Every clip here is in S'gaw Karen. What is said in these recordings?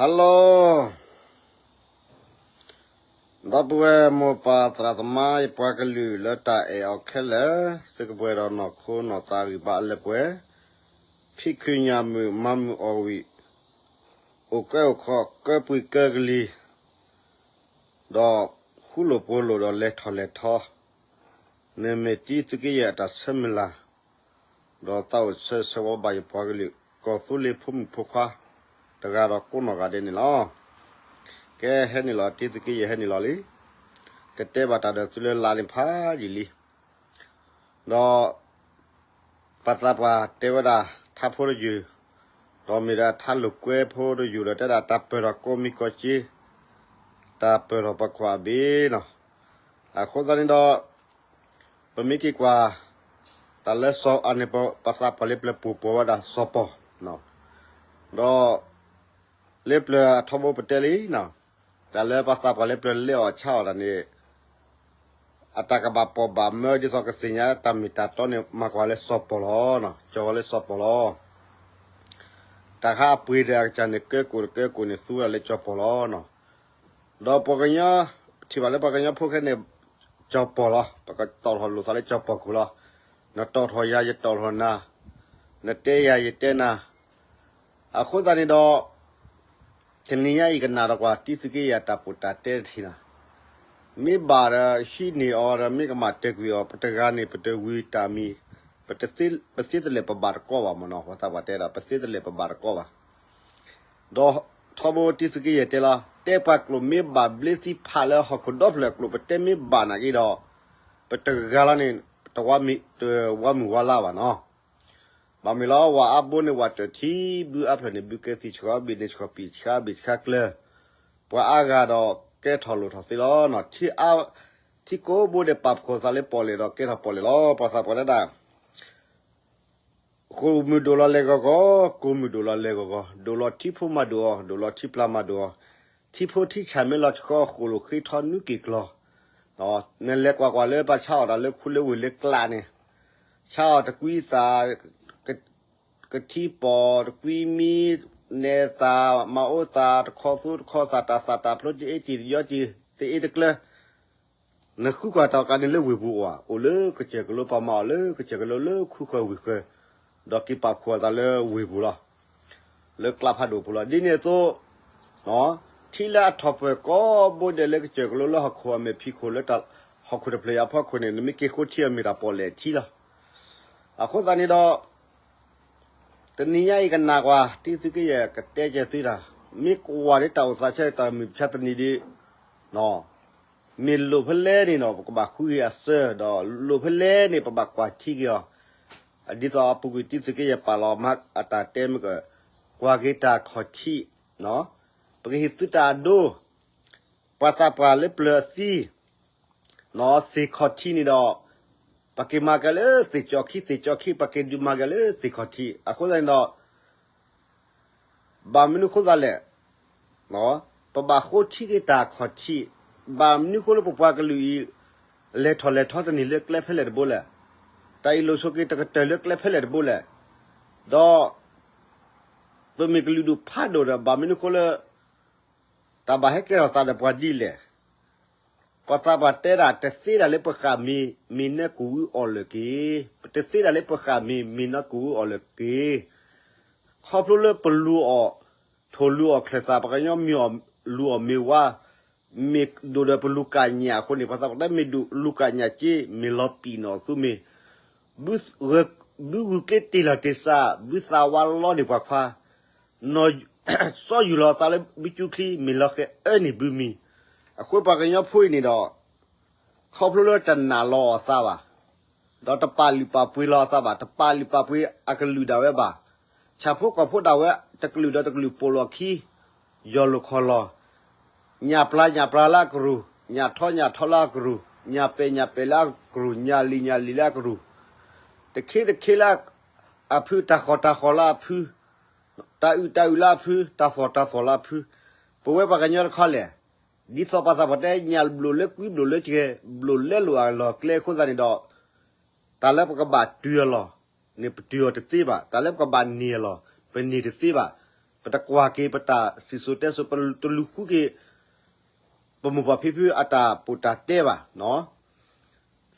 Hello, ဒီပုၢ်ဝဲၢ်မိၢ်ပၢ်သရၣ်သမါ ယပှၤကလုာ်လၢတၢ်အဲၣ်အီၤခဲလၢာ်, သုကပှဲၤဒီးနီၢ်ခိနီၢ်သးဂံၢ်ဘါလၢပှဲၤ, ဖံးခုညၣ်မုာ်မၤမုာ်အီၣ်ဝံၣ်, အိၣ်ကဲအိၣ်ခီၣ်ကဲပှံၤကဲကလံၤ, ဒီးဃူလိာ်ဖိးလိာ်ဒီးလဲၤထီၣ်လဲၤထီ, နမ့ၢ်တံသုးက့ယဲၢ်အတၢ်ဆၢမုၢ်လၢ် ဒီးသးအိၣ်ဆၢဂ့ၤဆၢဝါဘၣ်ယပှၤကလုာ် ကီၢ်သူလ့ၤဖိမုၣ်ဖိခွါ တဂၤဒီးကိးနီၢ်ဂၤဒဲးန့ၣ်လီၤ. ကဲဟဲနုာ်လီၤ တံသုးက့ယဲၢ်ဟဲနုာ်လီၤလံ. တတဲဘၣ်တၢ်ဒီးသုလၢလါန့ၣ်ဖးယံာ်လံ. ဒီး ပှၤသးပှၢ်တဲဝဲဒၣ် ထါဖိတယုၢ်, ဒီးမ့ၢ်ဒၣ်ထါလိာ်ကွဲဖိတယုၢ်ဒီးတဲဒၣ်တၢ်ပၢၢ်ထီၣ်ကိးမံၤကိးက့, တၢ်ပၢၢ်ထီၣ်ပှၤကွၢ်ဘ့ၣ်နီၤ. အဃိသတးန့ၣ်ဒီး ပမ့ၢ်က့ၤကွၢ် တၢ်လၢစီၤအန့ၣ် ပှၤသးပှၢ်လၢပျၢၤပူၤပိာ်ဝဲဒၣ်စီၤပီၢ်, ဒီး လၢပျၢၤအထီဘိပတဲလံ, တၢ်လၢပှၤသးပှၢ်လၢပျၢၤလဲအီၣ်ဆါအီၣ်တၢ်န့ၣ် အတၢ်ကဘၣ်ပိာ်ဘၣ်မၢဒ်သိးကသ့ၣ်ညါတၢ်မ့ၢ်တၢ်တီန့ၣ် မၤကွၢ်လၢစီၤပီၢ်လီၤ. ကၠီၤလၢစီၤပီၢ်လီၤ. တၢ်ခါအပှ့ၤဒီးအကစၢ်န့ၣ် ကဲကိၣ်တကဲကိၣ်န့ၣ် သူဝဲဒၣ်လၢကၠီၤပီၢ်လီၤ. ဒီးပှၤကညီ ထံၣ်ဘၣ်လၢပှၤကညီဖိခဲန့ၣ် ကၠီၤပီၢ်လီၤ. ပကတီၣ်ထီၣ်လိာ်သးလၢကၠီၤပီၢ်ခိၣ်လီၤ. နတီၣ်ထီၣ်ယၤ ယတီၣ်ထီၣ်နၤ, နတဲယၤ ယတဲနၤ. အဃိသတးန့ၣ်ဒီး တနံၤညါအံၤကနၣ်ဒီးကွၢ် တံသုးက့ယဲၢ်တၢ်ပီးတၢ်တဲတထံၣ်နၤ, မ့ၢ်ဘၣ်ဒီးဟံးန့ၢ်အီၤဒီး မ့ၢ်ကမၣ်တဲာ်ကွံာ်အီၤ ပတဂၤန့ၣ် ပတဝံၤတၢ်မံၤ, ပသ့တလဲၣ်ပဘၣ်တကီဘၣ်မ့ၢ်နီၤ. ပှၤသးပှၢ်တဲဒီး ပသ့တလဲၣ်ပဘၣ်တကီဘၣ်. ဒီးထီဘိတံသုးက့ယဲၢ်တဲလီၤ, တဲပှၤကျိာ်မ့ၢ်ဘၣ်ဘျ့သံဖးလၢဟီၣ်ခိၣ်ဒီဖျၢၣ်အကျိာ် ပတဲမ့ၢ်ဘၣ်နာ်က့ဒီး ပတဂၤလီၤန့ၣ် တဝါမုၢ်ဝါလါဘၣ်နီၤ. ဘၣ်မ့ၢ်လီၤ ဝၤအါဘိန့ၣ် ဝၤတၢၢ်ထံ ဘုအါဖျၢၣ်န့ၣ် ဘုကဲသံၣ်ဆှီ ဘ့ၣ်န့ၣ်ဆှီပံာ်ဆှါဘ့ၣ်ဆှါကျၢၤ, ပှၤအါဂၤဒီးကဲထီၣ်လိာ်ထီၣ်သ့လီၤနီၤ. ထံအါ, ထံကိးဘိဒီးပာ်ဖှိၣ်သးလၢပီၣ်လဲၣ်ဒီးကဲထီၣ်ပီၣ်လဲၣ်လီၤ. ပှၤသးပှၢ်တဲဒၣ် ဃိာ်မုၢ်ဒိၣ်လီၤလဲၤဂီၤဂီၤ, ကိးမုၢ်ဒိၣ်လီၤလဲၤဂီၤဂီၤ, ဒိၣ်လီၤထံဖိမၤဒိၣ်အီၤ, ဒိၣ်လီၤထံပျၢ်မၤဒိၣ်အီၤ, ထံဖိထံဆၣ်မ့ၢ်လီၤဆှီ ဃိာ်လိာ်ဃ့ထီနွံက့ၤကျီၤ, နလဲၤကွၢ်ကွၢ်လၢပှၤဆါအီၣ်တၢ်လၢခူလၢဝ့ၢ်လၢကျးန့ၣ်, ဆါအီၣ်တကွံသး, က, ကထံပီၣ်တကွံမံ, နဲသး, မၤအိၣ်သး, တခီသူတခီသး, တၢ်သးတၢ်ဖျိတအ့တံၢ်တယီတံၢ်, တအ့တကျၢၤ နဃုကွၢ်တၢ်ကးန့ၣ်လၢဝ့ၢ်ပူၤအီၤ, အိၣ်လၢကစၢၢ်ကလိ ပှၤမၤအီၣ်လၢကစၢၢ်ကလိလၢခူဃၢၤဝ့ၢ်ဃၢၤ, ဒီးက့ၤပာ်ဖှိၣ်အသးလၢဝ့ၢ်ပူၤလီၤ. လၢကျးဖးဒိၣ်ပူၤလီၤ. ဒ်န့ၣ်အသိး, ထံလၢအထီၣ်ပၢၢ်ကိးဘိဒဲးလၢကစၢၢ်ကလိလၢဟီၣ်ခိၣ်အမဲာ်ဖံးခိၣ်လၢဟီၣ်ခိၣ်တဖျၢၣ်အံၤအဖီခိၣ်န့ၣ် နမ့ၢ်က့ၤဃိထံအီၤမ့ၢ်တၢ်ပီၣ်လဲၣ်ထံလီၤ. အဃိသတးန့ၣ်ဒီး တနံၤညါအံၤကနၣ်ကွၢ် တံသုးက့ယဲၢ်ကတဲကဲသုတၢ်, မ့ၢ်ကွၢ်ဒ်တၢ်အိၣ်သးဆၢတၢ်မုၢ်မဆါတနံၤဒ် မ့ၢ်လိၣ်ဖဲလဲၣ်န့ၣ်ဒီး ပကဘၣ်ဃုက့ၤအစၢၤ, ဒီးလိၣ်ဖဲလဲၣ်န့ၣ် ပဘၣ်ကွၢ်ထံက့ၤအီၤ, ဒ်သိးအပူၤကွံာ်တံသုးက့ယဲၢ်ပာ်လီၤမးအတၢ်တဲမ့ၢ်က, ကွၢ်က့ၤတၢ်ခီၣ်ထံး, ပကဟ့ၣ်သုတၢ်အဒိ, ပှၤသးပှၢ်လၢပျၢၤအသံ သ့ၣ်ခီၣ်ထံးန့ၣ်ဒီး, ပက့ၤမၤက့ၤလၢသ့ၣ်ကၠီခံ, သ့ၣ်ကၠီခံ ပက့ၤဒုးမၤက့ၤလၢသ့ၣ်ခီၣ်ထံး. အဃိသတးန့ၣ်ဒီး ဘၣ်မနုၤဃိသးလဲၣ်, ပဘၣ်ဃိထံက့ၤတၢ်ခီၣ်ထံး, ဘၣ်မနုၤဃိလၢပပှၤကလုာ်အံၤ လဲၤထီၣ်လဲၤထီတန့ၢ်လၢကျဲဖဲလဲၣ်တဘိလဲၣ်, တၢ်အံၤလိာ်ဆိးက့ၤတကတၢၢ်လၢကျဲဖဲလဲၣ်တဘိလဲၣ်, ဒီး ပမ့ၢ်ကလုာ်ဒူၣ်ဖးဒိၣ်ဒီး ဘၣ်မနုၤဃိလၢ တၢ်ဘၣ်ဟဲကဲထီၣ်သးဒီးပှၤဒ်လဲၣ်. ပှၤသးပှၢ်တဲဒၣ် တသ့ဒၣ်လၢပဃၣ်မ့ၤ မ့ၢ်နၢကူၣ်အူအီၣ်လၢာ်က့ၤ, ပတသ့ဒၣ်လၢပဃၣ်မ့ၤ မ့ၢ်နၢကူၣ်အူအီၣ်လၢာ်က့ၤ, ခီဖျိလၢပလူၤအီၣ်, ထိၣ်လူၤအီၣ်ချၢၣ်သး ပှၤကညီမ့ၢ်အီၣ်လူၤအီၣ်မ့ၤဝါ, မ့ၢ်ဒိၣ်ဒီးပလူၤကၣ်ညၣ်အဃိန့ၣ် ပှၤသးပှၢ်တဲမ့ၢ်ဒိၣ်လူၤကၣ်ညၣ်က့ မ့ၢ်လီၤပံာ်နီၣ်သူမ့ၤ ဘုဂုာ်ကျ့တ့ၢ်လီၤတ့ၢ်စး, ဘုသးဝါလီန့ၢ်ပှၤခွါ, နီၢ်, စီယူၢ်လီၤသးလၢဘုကၠူချံ မ့ၢ်လီၤဃဲၤအၢန့ၢ်ဘုမံၤ, အဃိပှၤကညီဖိအံၤန့ၣ်ဒီး, ခီဖျိလၢတနာ်လီၤအီၤသးဘၣ်, ဒီးတပာ်လုၢ်ပာ်ပှ့ၤလီၤအသးဘၣ်, တပာ်လုၢ်ပာ်ပှ့ၤအကလုာ်ဒၣ်ဝဲဘၣ်, ဆၣ်ဖိကီၢ်ဖိဒၣ်ဝဲ တကလုာ်ဒီးတကလုာ်ပိာ်လီၤခံ ယီၢ်လီၤခီၣ်လီၤ, ညၣ်ပျၢ်ညၣ်ပျၢ်လၢအကရူၢ်, ညၣ်ထီညၣ်ထီလၢအကရူၢ်, ညၣ်ပဲာ်ညၣ်ပဲာ်လၢအကရူၢ်, ညၣ်လံၤညၣ်လံၤလၢအကရူၢ်, တခ့တခ့လၢအဖု, တၢ်ဃီၣ်တၢ်ဃီၣ်လၢအဖု, တၢ်အုၣ်တၢ်အုၣ်လၢအဖု, တၢ်သီၣ်တၢ်သီၣ်လၢအဖု, ပဝဲပှၤကညီတခီလဲၣ်, ဒ်သိးပှၤသးပှၢ်တဲ ညၣ်ဘျိၣ်လၢကွံဘျိၣ်လၢကဲ, ဘျိၣ်လဲလိာ်အလီၢ်ကျဲအဃိသတးန့ၣ်ဒီး, တၢ်လၢပကဘၣ်တုၤအလီၢ်န့ၣ် ပတုၤအီၤတသ့ဘၣ်, တၢ်လၢပကဘၣ်န့ၢ်အလီၢ် ပန့ၢ်တသ့ဘၣ်. ပတကွၢ်က့ၤပတၢ်စံၣ်စိၤတဲစိၤ ပတလူၤဃုက့ၤ ပမိၢ်ပၢ်ဖံဖုအတၢ်ပိာ်တၢ်တဲဘၣ်.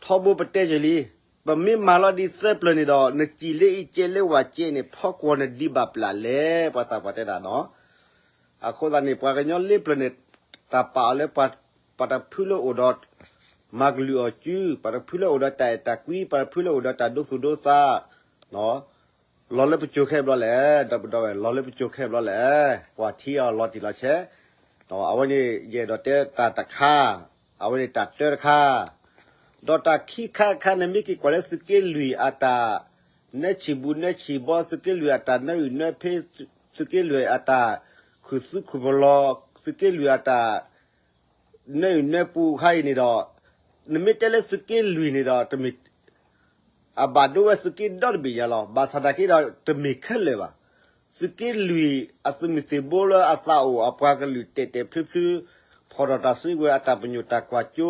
ထီဘိပတဲယံာ်လံ, ပမ့ၢ်မၤလီၤဒ်သၢပျၢၤန့ၣ်ဒီး နစံၣ်လၢအံၤကဲလၢဝဲကဲန့ၣ် ဖီကွီၤနဒံးဘၣ်ပျၢ်လဲၣ် ပှၤသးပှၢ်တဲဒၣ်နီၤ. အဃိသတးန့ၣ် ပှၤကညီလၢပျၢၤန့ၣ် တၢ်ပာ်အီၤလၢ ပှၤတဖုလၢအိၣ်ဒီး မၤကလုၢ်အီၣ်ကု, ပှၤတဖုလၢအိၣ်ဒီးတၢ်အဲၣ်တၢ်ကွံ, ပှၤတဖုလၢအိၣ်ဒီးတၢ်ဒိသူၣ်ဒိသး လီၤလၢပစိၤခဲဘျီလဲၣ်, ဒီပုၢ်ဒီဝဲၢ် လီၤလၢပစိၤခဲဘျီလဲၣ်, ပှၤထံအီၤလီၤတံၢ်လီၤဆဲး, အဝဲန့ၣ် ယအဲၣ်ဒိးတဲတၢ်တခါ, အဝဲန့ၣ်တၢ်တၢတခါ, ဒီးတၢ်ခံခါတခါ နမ့ၢ်က့ၤကွၢ်လၢသုးက့လွံၢ်အတၢ် နၢဆံၣ်ဘူးနၢဆံၣ်ဘီ, သုးက့လွံၢ်အတၢ်နၢအုၣ်နၢဖ့, သုးက့လွံၢ်အတၢ်ခုၣ်သူခုၣ်ပလီၤ, သုးက့လွံၢ်အတၢ် နၢအုၣ်နၢပူၤခါအံၤန့ၣ်ဒီး, နမ့ၢ်တဲလၢသုးက့လွံၢ်န့ၣ်ဒီး တမ့ၢ် အဘၣ်ဒိဝဲသုးက့ဒီတဘ့ၣ်ညါလီၤ. ဘၣ်ဆၣ်သနာ်က့ဒီး တမ့ၢ်ခဲလၢာ်ဘၣ်. သုးက့လွံၢ်အသုးမုၢ်သံၣ်ဘိလၢအသးအိၣ်အပှၤကလုာ်တဲာ်တဲာ်ဖျုဖျု, ဖီၣ်ဒီးတၢ်စုကဝဲၤအတၢ်ပညိၣ်တၢ်ကွၢ်စိ,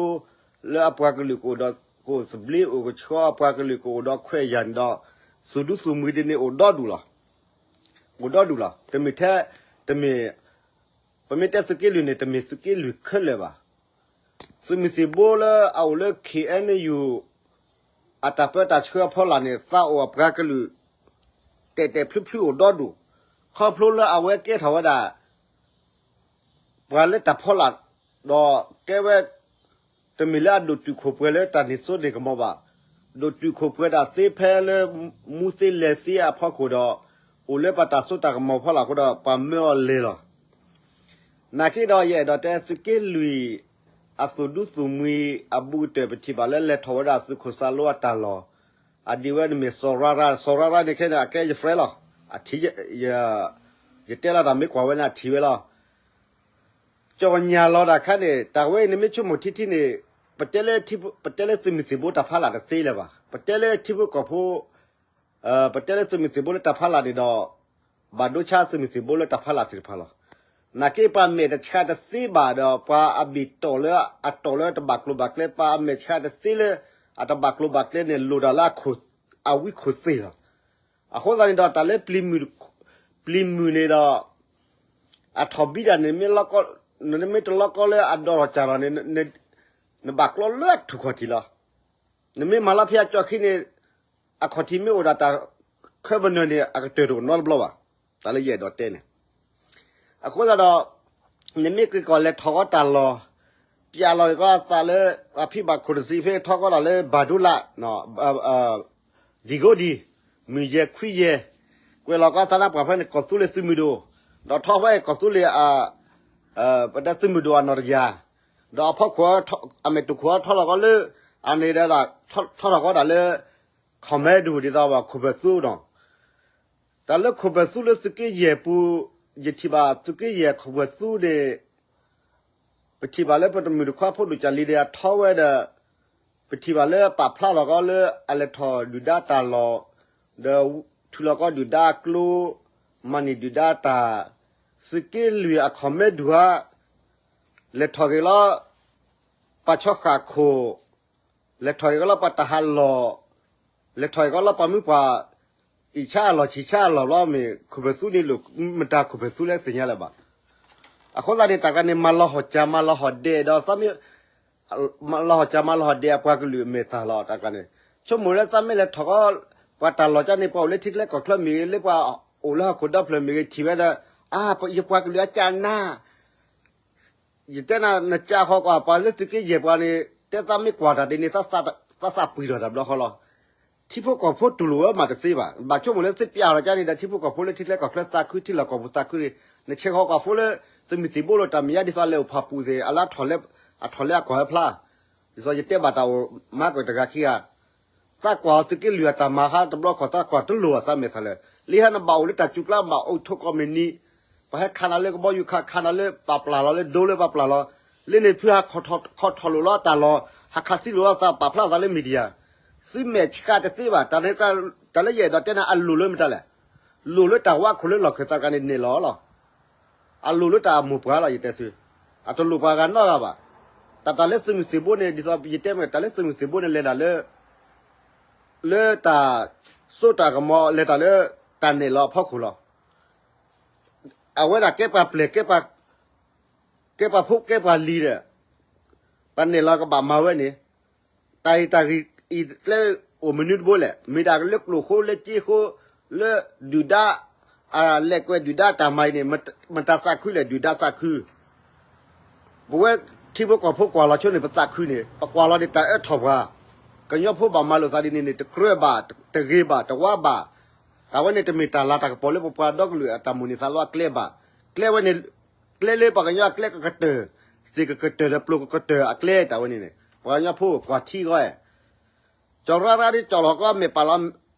လၢအပှၤကလုာ်ကအိၣ်ဒီး ကအိၣ်သဘျ့အိၣ်ကဆှီ, အပှၤကလုာ်ကအိၣ်ဒီးခွဲးယာ်န့ၣ်ဒီး, သူၣ်ဒူသူၣ်မှံၤဒ်န့ၣ်အိၣ်ဒီဒူၣ်လီၤ. အိၣ်ဒီဒူၣ်လီၤ. တမ့ၢ်ထဲ, တမ့ၢ် ပမ့ၢ်တဲသုးက့လွံၢ်န့ၣ် တမ့ၢ်သုးက့လွံၢ်ခဲလၢာ်ဘၣ်. သုးမုၢ်သံၣ်ဘိလၢအအိၣ်လၢ ခ့ၣ်အဲၣ်ယူၣ် အတၢ်ပၢတၢ်ဆှၢအဖီလာ်န့ၣ် သးအိၣ်အပှၤကလုာ် တဲာ်တဲာ်ဖျုဖျုအိၣ်ဒီဒူၣ်, ခီဖျိလၢအဝဲကဲထီၣ်ဝဲဒၣ် ပှၤလၢတၢ်ဖီလာ်, ဒီးကဲဝဲ တမ့ၢ်လၢအဒိၣ်တုာ်ခိၣ်ပှဲၤလၢတၢ်န့ၢ်စိန့ၢ်ကမီၤဘၣ်. ဒိၣ်တုာ်ခိၣ်ပှဲၤဒၣ်သ့ဖဲလၢ မူသ့လဲၤသ့အဖီခိၣ်ဒီး, အိၣ်လၢပှၤတၢ်စိတၢ်ကမီၤဖီလာ်အဃိဒီး ပှၤမၢအီၤလဲၤလီၤ. နာ်က့ဒီး ယအဲၣ်ဒိးတဲသုးက့လွံၢ် အသူၣ်ဒူသူၣ်မှံၤအဘူးကတၢၢ် ပထံၣ်ဘၣ်လၢလဲၤထီၣ်ဝဲဒၣ်သုးခိၣ်စၢ်လိအတၢ်လီၢ်, အဒံးဝဲန့ၣ်မ့ၢ်စီၤရါရါ, စီၤရါရါန့ၣ်ခဲန့ၣ် အကဲယ friend လီၤ. အထံး ယတဲလီၤတၢ်မ့ၢ်ကွၢ်ဝဲန့ၣ်အထံးဝဲလီၤ. ကၠီညၣ်လီၤတၢ်ခါန့ၣ် တၢ်ဝဲအံၤနမ့ၢ်ဆိကမိၣ်ထံထံန့ၣ်, ပတဲလၢသုးမုၢ်သံၣ်ဘိတၢ်ဖီလာ်တသ့လၢၤဘၣ်. ပတဲလၢထံဖိကီၢ်ဖိ, ပတဲလၢသုးမုၢ်သံၣ်ဘိလၢတၢ်ဖီလာ်န့ၣ်ဒီး, ဘၣ်ဒိဆါသုးမုၢ်သံၣ်ဘိလၢတၢ်ဖီလာ်သ့ၣ်တဖၣ်လီၤ. နာ်က့ပှၤမဲာ်တဆှးတသ့ဘၣ်ဒီး ပှၤအဘ့ၣ်တီၢ်လၢအတီၢ်လၢတဘၣ်ကျိၤဘၣ်ကျဲ, ပှၤအမဲာ်ဆှးတသ့လၢအတဘၣ်ကျိၤဘၣ်ကျဲန့ၣ် လိၣ်ဒၣ်လၢအဝံခိၣ်သ့ၣ်လီၤ. အဃိသတးန့ၣ်ဒီး တၢ်လၢ ပျံၤမုၢ်န့ၣ်ဒီး, အထီၣ်ဘံဒၣ်န့ၣ် နမ့ၢ်တလီကီလၢအဒီးထီၣ်ကၢ်ထီၣ်န့ၣ်, နဘၣ်ကျီလၢအထူၣ်ခီၣ်ထံးလီၤ. နမ့ၢ်မၤလီၤဖဲအကၠီခံန့ၣ်, အခီၣ်ထံးမ့ၢ်အိၣ်ဒၣ်တၢ်ခဲဘၣ်နၢၤန့ၣ် အကတၢၢ်တအိၣ်နီတဘျီဘၣ်. တၢ်လၢယအဲၣ်ဒိးတဲန့ၣ် အဃိသတးဒီး, နမ့ၢ်က့ၤကီၢ်လဲၤထီၣ်ဃီတၢ်လီၢ်, ပျၢ်လီၤက့ၤကီးအသးလၢ အဖံဘၣ်ခိၣ်တဆံဖဲထီကီးတၢ်လၢဘၣ်ဒိလး, ဒံၣ်ကိဒံၣ်, မုၢ်ယဲၢ်ခွံယဲၢ်, ကွဲးလီၤကီးသးနၢ်ပှၢ်ဖဲန့ၣ်ကီၢ်သူလ့ၤသုးမုၢ်ဒိၣ်, ဒီးထီၣ်ဖဲကီၢ်သူလ့ၤ ပတဲသုးမုၢ်ဒိၣ်အနီၢ်တယၢ်, ဒီးအဖီခိၣ်, အမဲာ်တူၢ်ခိၣ်အထီလီၤကီးလၢ, အန့ၣ်ဒီး, ထီထီၣ်ကီးတၢ်လၢ ခီၣ်မဲဒူၣ် ဒ်သိးဘၣ်ခိၣ်ပၢၢ်သူဒီး, တၢ်လၢခိၣ်ပၢၢ်သူလၢသုးက့ယဲၢ်ပူၤ, ယထံၣ်ဘၣ်သုးက့ယဲၢ်ခိၣ်ပၢၢ်သူန့ၣ် ပထံၣ်ဘၣ်လၢပတမုၢ်တခွါဖိဒိၣ်ကၢ်လံၤဒဲးအထီဝဲဒီး, ပထံၣ်ဘၣ်လၢပာ်ဖျါလီၤကီးလၢအလဲၤထီၣ်ဒုၣ်ဒါတၢ်လီၢ်, ဒီးထုးလီၤကီးဒုၣ်ဒါအကျိ, မၤန့ၢ်ဒုၣ်ဒါတၢ်, သုးက့လွံၢ်အခီၣ်မဲဒူၣ်ဧါ, လဲၤထီၣ်က့ၤလီၤ ပှၤဆီဃာ်ခိၣ်, လဲၤထီၣ်က့ၤကီးလီၤပှၤတၢ်ဟးလီၢ်, လဲၤထီၣ်က့ၤကီးလီၤပှၤမုၢ်ပှၢ်, အံၣ်ဆါအလီၢ်ဆံးဆါအလီၢ်ဘျီမ့ၢ် ခိၣ်ပၢၢ်သူန့ၣ်လိၣ်မတၤခိၣ်ပၢၢ်သူလဲၣ်သ့ၣ်ညါလၢၤဘၣ်. အဃိသတးန့ၣ် တၢ်ကျါန့ၣ် မၤလီၤဟီၣ်ကၢ်မၤလီၤဟီၣ်ဒဲးဒီး မၤလီၤဟီၣ်ကၢ်မၤလီၤဟီၣ်ဒဲးအပှၤကလုာ်အမဲာ်သၣ်လီၤ တၢ်ကျါန့ၣ်, ဆိကမိၣ်လၢသးမ့ၢ်လဲၤထီၣ်ကီး ပှၤတၢ်လီၢ်ကၢ်န့ၣ် ပှၤအိၣ်လၢထံကျဲကီၢ်ချၢမ့ၢ်ဂ့ၤ လၢပှၤအိၣ်လၢဟီၣ်ခိၣ်ဒီဖျၢၣ်မ့ၢ်ဂ့ၤ ထံၣ်ဝဲဒီး, အါ, ယပှၤကလုာ်အကၢ်နၤ ယတဲနၤ နကၢ်ဃီကွၢ် ပှၤလၢသုးက့ယဲၢ်ပှၤန့ၣ် တဲသးမ့ၢ်ကွၢ်တၢ်ဒ်န့ၣ် သးသးပှံၤထီၣ်တၢ်ဘျီဃီလီၤ. ထံဖိကီၢ်ဖိတူၢ်လိာ်ဝဲမးတသ့ဘၣ်. ဘၣ်ဆိကမိၣ်လၢသုးပျၢ်ထီၣ်ကၢ်န့ၣ်ဒီး ထံဖိကီၢ်ဖိလၢထံကျဲကီၢ်ချၢသးခု ထံလီၢ်ကီၢ်ပူၤသးခုန့ၣ် နဆဲးဃီကွၢ်ဖိလၢ သုးမုၢ်သံၣ်ဘိလီၤတၢ်မဲာ်ညါဒ်သိးအလဲၤအိၣ်ဖးပူၤသ့ၣ် အလၢ အထီၣ်လဲအကွၢ်ဝဲဖျါ, ဒ်သိးယတဲဘၣ်တၢ်အိၣ်မၤကတဂၤခံဂၤ သးကွၢ်သုးက့လွံၢ်အတၢ်မၤဟါတဘျီခီၣ် သးကွၢ်တလိၣ်ဘၣ်သးမဲာ်သးလၢာ်. လၢဟဲနဘၣ်အိၣ်လၢတၢ်စူၤကျါ ဘၣ်အိၣ်ထိၣ်ကီၢ်မ့ၢ်နံၤ, ပှၤဟဲခးနၤလၢကဘီယူၤခး ခးနၤလၢပာ်ပျၢ်လီၤလၢဒိလၢပာ်ပျၢ်လီၤ, လၢန့ၣ်ဖုဟးခီၣ်ထီၣ်လိာ်လီၤတၢ်လီၢ် ဟးခးသံလိာ်လီၤသး ပာ်ဖျါသးလၢ media, သုမဲာ်ဆှးတသ့ဘၣ်. တၢ်လၢယအဲၣ်ဒိးတဲန့ၣ် အလိၣ်လၢမတၤလဲၣ်. လိၣ်လၢတၢ်ဝါခိၣ်လၢလီၢ်ခၢၣ်သးတဂၤန့ၣ်န့ၣ်လီၤလီၤ. အလိၣ်လၢတၢ်အမိၢ်ပှၢ်လီၤ ယတဲသု, အတလိၣ်ပှၤဂၤနီတဂၤဘၣ်. တၢ်တၢ်လၢသုးမုၢ်သံၣ်ဘိန့ၣ် ဒ်သိးယတဲမ့ၢ် တၢ်လၢသုးမုၢ်သံၣ်ဘိန့ၣ် လဲၤတၢ်လၢ လၢတၢ်စိတၢ်ကမီၤ လဲၤတၢ်လၢတၢ်နဲၣ်လီၤအဖီခိၣ်လီၤ. အဝဲဒၣ်ကဲပှၤပျဲၢ် ကဲပှၤဖိကဲပှၤလံၤဒီး ပှၤနဲၣ်လီၤကဘၣ်မၤဝဲန့ၣ် တၢ်ဂ့ၢ်တၢ်ဂ့ၢ်အံၤတကျဲအိၣ်မနုၤတဘိလဲၣ်, မ့ၢ်ဒၣ်လၢကျိာ်ဃိလၢစ့ဃိ လၢဒုၣ်ဒါ အလဲၤကွဲးဒုၣ်ဒါတၢ်မၤအံၤန့ၣ် မတၤသးခုလဲၣ် ဒုၣ်ဒါသးခု ပဝဲထံဖိကီၢ်ဖိကွၢ်လီၤဆိန့ၣ် ပသးခုန့ၣ် ပကွၢ်လီၤန့ၣ် တၢ်အၢထီၣ်ပှၤ, ကညီဖိဘၣ်မၤလိာ်သးဒ်န့ၣ်န့ၣ် တကြၢးဘၣ်, တဂ့ၤဘၣ်, တဝါဘၣ်, တၢ်ဝဲန့ၣ် တမ့ၢ်တၢ်လၤတၢ်ကပီၤလၢပပှၤဒီကလုာ်အတၢ်မိၣ်န့ၢ်သးလီအကျဲဘၣ်. ကျဲဝဲန့ၣ် ကျဲလၢပှၤကညီအကျဲကကတၢၢ်, သ့ၣ်ကကတၢၢ်ဒီးပျိၢ်ကကတၢၢ်အကျဲတၢ်ဝဲန့ၣ်န့ၣ် ပှၤကညီဖိကွၢ်ထံဂီၢ် ကၠီၤရၣ်ရၣ်ဒ်ကၠီၤလီၤကီ မဲာ်ပာ်လီၤ,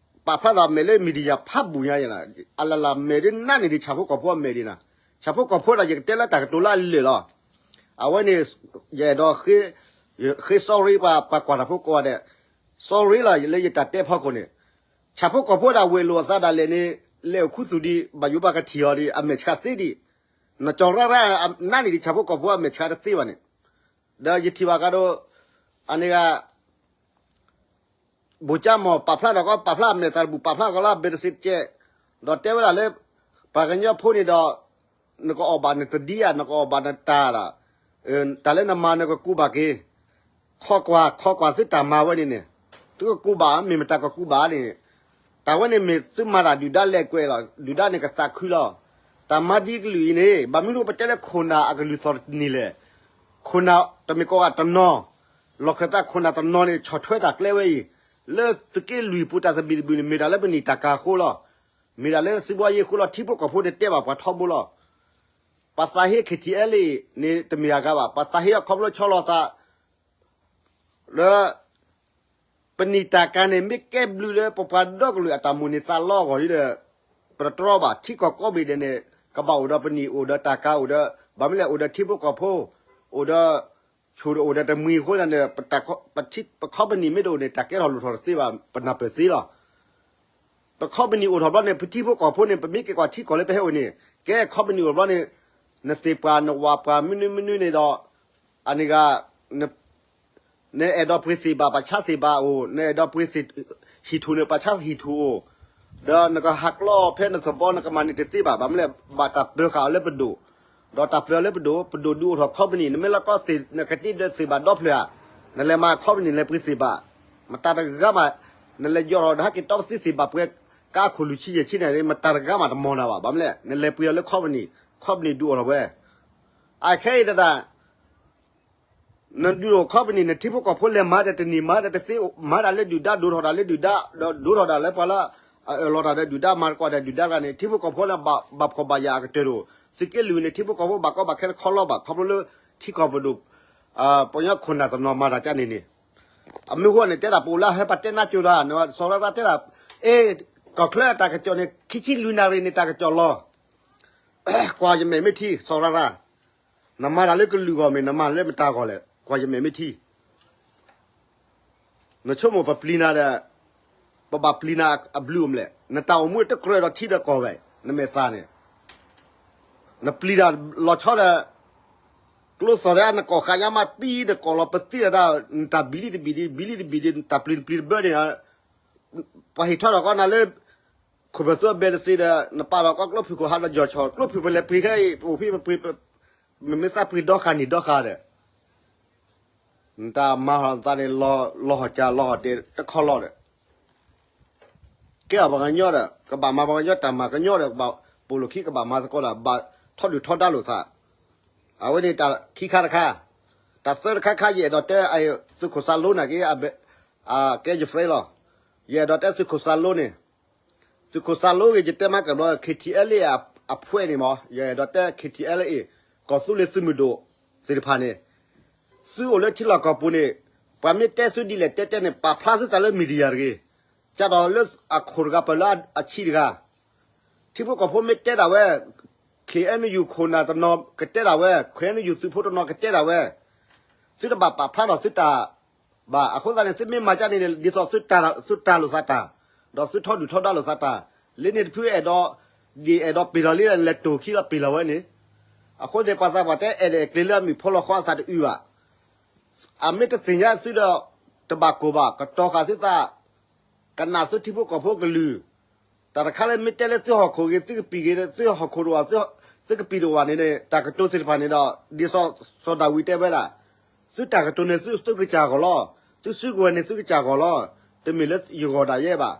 ပာ်ဖျါဒီးမဲာ်လၢ media ဖးဘူးညါယဲလီၤ, အလၢ်လၢ်မဲာ်ဒ်နးန့ၣ်ဒ်ဆၣ်ဖိကီၢ်ဖိအမဲာ်ဒ်နၤ, ဆၣ်ဖိကီၢ်ဖိဒၣ်ယကတဲလၢတၢ်ကတိၤလၢအလၢာ်လီၤ. အဝဲန့ၣ် ယအဲၣ်ဒိး ဃ့ sorry ပှၤကွၢ်တၢ်ဖိကိးဂၤဒဲး, sorry လီၤ လၢယတၢ်တဲဖီခိၣ်န့ၣ်, ဆၣ်ဖိကီၢ်ဖိဒၣ်ဝဲၢ်လိာ်အသးဒၣ်လဲာ်န့ၣ် လဲၤအိၣ်ခူသူၣ်ဒံး ဘၣ်ယိၣ်ဘၣ်ကထံၣ်အီၤဒံး အမဲာ်ဆှးသ့ဒံး, နကၠီၤရၣ်ရၣ် နးန့ၣ်ဒ်ဆၣ်ဖိကီၢ်ဖိအမဲာ်ဆှးတသ့ဘၣ်န့ၣ်, ဒီးယထံၣ်ဘၣ်ကဒီး အန့ၣ်ဂၤ ဘိၣ်ကၠၢ်မီၢ် ပာ်ဖျါဒီးကီ ပာ်ဖျါအမဲာ်သးတဘူၣ် ပာ်ဖျါကီလၢအဘဲတစ့တကဲး, ဒီးတဲဝဲဒၣ်လၢ ပှၤကညီဖိန့ၣ်ဒီး နကအီၣ်ဘၣ်နတဒံဧါ နကအီၣ်ဘၣ်နတၢ်ဒီး တၢ်လၢနမၤနကကူးဘၣ်က့ၤ, ခီကွၢ် ခီကွၢ်သုတၢ်မၤဝဲန့ၣ်န့ၣ်, သုကကူးဘၣ် မ့ၢ်မတၤကကူးဘၣ်န့ၣ်, တၢ်ဝဲန့ၣ်မ့ၢ်သုမၤတၢ်ဒုၣ်ဒါလဲၤကွဲးလီၤ ဒုၣ်ဒါန့ၣ်ကသးခုလီၤ. တၢ်မၤဒ်ကလုာ်အံၤန့ၣ် ဘၣ်မနုၤပတဲလၢခိၣ်နၢ်အကလုၢ်သီၣ်တန့ၢ်လဲၣ်, ခိၣ်နၢ်တမ့ၢ်ကိးဂၤတနီၤ, လီၢ်ခၢၣ်သးခိၣ်နၢ်တနီၤန့ၣ် ဆီၣ်ထွဲတၢ်ကျဲဝဲအံၤ, လၢသုးက့လွံၢ်ပူၤတၢ်သဘံၣ်သဘုၣ်န့ၣ် မ့ၢ်ဒၣ်လၢပနံၣ်တၢ်ကၤအဃိလီၤ. မ့ၢ်ဒၣ်လၢစံးဘှီယ့ၢ်အဃိလီၤ. ထံဖိကီၢ်ဖိန့ၣ်တဲဘၣ်ပှၤထီဘိလီၤ. ပှၤသးဟ့ KTLA န့ၣ်တမ့ၢ်အဂၤဘၣ်, ပှၤသးဟ့အခီဖျိဆီလီၤသး လၢ ပနံၣ်တၢ်ကၤန့ၣ် မ့ၢ်ကဲဘျုးလၢပပှၤဒီကလုာ်အတၢ်မိၣ်န့ၢ်သးလီအဂီၢ်ဒီး ပတတြီဘၣ်. ထံကီၢ်ကိးဘ့ၣ်ဒဲးန့ၣ် ကဘၣ်အိၣ်ဒီးပနံၣ် အိၣ်ဒီးတၢ်ကၤ အိၣ်ဒီး ဘၣ်မနုၤလဲၣ် အိၣ်ဒီးထံဖိကီၢ်ဖိ အိၣ်ဒီး ဆိၣ်ဒီးအိၣ်ဒီးတမှံၤအဃိသတးန့ၣ် ပ company မ့ၢ်တအိၣ်န့ၣ် တၢ်ကဲထီၣ်လိၣ်ထီၣ်တသ့ဘၣ်, ပနၢ်ပၢၢ်သ့လီၤ. ပ company အိၣ်ထီၣ်ဘျီန့ၣ် ပထံဖိကီၢ်ဖိန့ၣ် ပမ့ၢ်က့ၤကွၢ်ထံကီၢ်လၢပဟဲအိၣ်န့ၣ် ကဲ company အိၣ်ဘျီန့ၣ် နသ့ၣ်ပှၢ်နဝၣ်ပှၢ်မနုၤမနုၤန့ၣ်ဒီး အန့ၣ်ဂၤ နအဲၣ်ဒိးပှ့ၤသ့ၣ်ဘၣ် ပှၤဆါသ့ၣ်ဘၣ်အိၣ်, နအဲၣ်ဒိးပှ့ၤသ့ၣ်ဟံၣ်ထူၣ်န့ၣ် ပှၤဆါဟံၣ်ထူၣ်အိၣ်, ဒီးနကဟးကျီဖဲနသဘီ နကမၤန့ၢ်တသ့ဘၣ်. ဘၣ်မနုၤလဲၣ် ဘၣ်တၢ်ပၢၤဃာ်အီၤလၢပဒိၣ်, ဒီးတၢ်ပၢၤအီၤလၢပဒိၣ် ပဒိၣ်ဒုးအိၣ်ထီၣ် company နမ့ၢ်လီၤကီသ့ၣ် နကတ့ဒီးသ့ၣ်ဘၣ်ဒီဖျၢၣ်ဧါ, နလဲၤမၤ company လဲၤပှ့ၤသ့ၣ်ဘၣ်, မတၤတဂၤမး, နလဲၤယီၤထီၣ်ဒီးဟဲက့ၤတီပသ့သ့ၣ်ဘၣ်ပှဲၤ ကါခိၣ်လွံၢ်ဆံယဲၢ်ဆံန့ၣ် မတၤတဂၤမးတမီၢ်နၤဘၣ်. ဘၣ်မနုၤလဲၣ် နလဲၤပှ့ၤအီၤလၢ company, company ဒုးအိၣ်ထီၣ်ဝဲ အခဲအံၤတဒၣ် နဒုးအိၣ် company န့ၣ် ထံဖိကီၢ်ဖိလဲၤမၤဒီးတန့ၢ်မၤဒီးတသ့ မၤတၢ်လၢဒုၣ်ဒါ ဒိၣ်ထီၣ်တၢ်လၢဒုၣ်ဒါ ဒီးဒိၣ်ထီၣ်တၢ်လၢပှၤလၢအအၢၣ်လီၤတၢ်ဒီးဒုၣ်ဒါ မၤသကိးတၢ်ဒုၣ်ဒါတဂၤန့ၣ် ထံဖိကီၢ်ဖိလၢ ဘၣ်ဖှီၣ်ဘၣ်ယာ်အကတၢၢ်တအိၣ်, သုးက့လွံၢ်န့ၣ် ထံဖိကီၢ်ဖိဘၣ်ကီဘၣ်ခဲတခီလီၤဘၣ် ခီဖျိလၢ ထံကီၢ်ပဒိၣ် ပှၤကညီခိၣ်နၢ်တနီၤမၤတၢ်ကန့ၣ်န့ၣ်, အမ့ၢ်ဃိန့ၣ် တဲဒၣ်ပအိၣ်လၢဟဲပှၤတဲနါကၠိတၢ် စီၤရၣ်ရၣ်တဲဒၣ်, အ့ ကီၢ်ချၢအတၢ်ကစီၣ်န့ၣ် ခံဆံလွံၢ်နၣ်ရံၣ်န့ၣ် တၢ်ကစီၣ်လီၤ ကွၢ်ယမဲာ်မ့ၢ်ထံ စီၤရၣ်ရၣ်, နမၤတၢ်လၢကလုာ်ဂီၢ်မ့ၢ် နမၤလၢမတၤဂီၢ်လဲၣ် ကွၢ်ယမဲာ်မ့ၢ်ထံ, နဆိကမိၣ်ပပျံၤနၤဒီး ပဘၣ်ပျံၤနၤအဘျုးအိၣ်မလဲၣ်, နတၢ်အိၣ်မူတကြၢးဒီးထံဒီးကီၢ်ဝဲ နမဲာ်သၣ်န့ၣ် နပျံၤတၢ်လီၤဆီဒီး ကျိသီၣ်ဒၣ် နကီၢ်ဃာ်ညါမးပံ နကီၢ်လီၤပသံလီၤဒၣ် နတၢ်ဘံၣ်လံတဘံၣ်ဒံး ဘံၣ်လံတဘံၣ်ဒံး နတၢ်ပျံၤတပျံၤတဘၢန့ၣ် ပှၤဟ့ၣ်ထီၣ်ထီၣ်ကီးနၤလၢ ခိၣ်ဖျၢၣ်သူအဘဲတစ့ဒီး နပာ်ထီၣ်ကီးကျိဖုၣ်ခိၣ်ဟးဒီးယီၢ်ဆီၣ် ကျိဖုၣ်ပလဲၤပှ့ၤခဲအံၤ ပအိၣ်ဖဲပှ့ၤ မ့မ့ၢ်သးပှ့ၤဒီဃာ်နံၣ်ဒီဃာ်ဒီး နတၢ်မၤဟီၣ်သးန့ၣ် လီၤဟီၣ်ကၢလီၤဟီၣ်တဲာ်တခီလီၤဒီး ကဲအီၤပှၤကညီဒီး ကဘၣ်မၤပှၤကညီတၢ်မၤ ကညီဒီး ကဘၣ်ပိာ်လိာ်ခံကဘၣ်မၤသကိးဒီး ဘၣ်ထီဒုၣ်ထီဒါလိာ်သး, အဝဲန့ၣ်တၢ်ခံခါတခါ, တၢ်သၢတခါခါ ယအဲၣ်ဒိးတဲ သုးခိၣ်စၢ်လိန့ၣ်က့ ကဲယ friend လီၤ, ယအဲၣ်ဒိးတဲသုးခိၣ်စၢ်လိန့ၣ် သုးခိၣ်စၢ်လိဂ့ၤ ယတဲမၤကဘျီ KTLA အဖှဲးန့ၣ်မး ယအဲၣ်ဒိးတဲ KTLA ကီၢ်သူလ့ၤသုးမုၢ်ဒိၣ်သ့ၣ်တဖၣ်န့ၣ် သုအိၣ်လၢထံလီၢ်ကီၢ်ပူၤန့ၣ် ပှၤမ့ၢ်တဲသုဒ်လဲၣ်တဲတဲန့ၣ် ပာ်ဖျါသုသးလၢ media တဂ့ၤ, ကဒီးလၢအခိၣ်တဂၤပၢၢ်လၢအဆံးတဂၤ, ထံဖိကီၢ်ဖိမ့ၢ်တဲဒၣ်ဝဲ KNU ခိၣ်နၢ်တနီၤကတဲဒၣ်ဝဲ KNU သုးဖိတနီၤကတဲဒၣ်ဝဲ, သုတဘၣ်ပာ်ဖျါထီၣ်သုတၢ်ဘၣ်. အဃိသတးန့ၣ် သုမ့ၢ်မၤကန့ၣ် ဒ်သိးသုတၢ်လိာ်သးတၢ်, ဒီးသုထီဒုၣ်ထီဒါလိာ်သးတၢ်, လၢန့ၣ်တဖုအဲၣ်ဒိး ဒ်အဲၣ်ဒိးပ့ၤလီၤလံ လဲၤတိၢ်ခံလီၤပ့ၤလီၤဝဲန့ၣ်, အဃိန့ၣ် ပှၤသးပှၢ်တဲအဲၣ်ဒိးအဲၣ်ကျ့ၤလၢအမုၢ်ဖီလီၤဃီအသးတအုးဘၣ်. အမ့ၢ်တသ့ၣ်ညါသုဒီး တဘၣ်ကိၢ်ဘၣ် ကတီၤဃာ်သုသး, ကနၣ်သုထံဖိကီၢ်ဖိကလုၢ်, တၢ်တခါလၢမ့ၢ်တဲလၢသုဟီၣ်ခိၣ်ဂ့ၤ သုကပံာ်ဂ့ၤ သုဟီၣ်ခိၣ်တအိၣ်, သု သုကပံၤတဝၤန့ၣ်န့ၣ် တၢ်ကတိၤသ့ၣ်တဖၣ်န့ၣ်ဒီး ဒ်စီၤဒၤဝံးတဲဝဲဒၣ်, သုတၢ်ကတိၤန့ၣ်သုသုကစၢ်ဂီၤလီၤ, သုစုကဝဲၤန့ၣ်သုကစၢ်ဂီၤလီၤ, တမ့ၢ်လၢယဂီၤဒၣ်ယဲဘၣ်.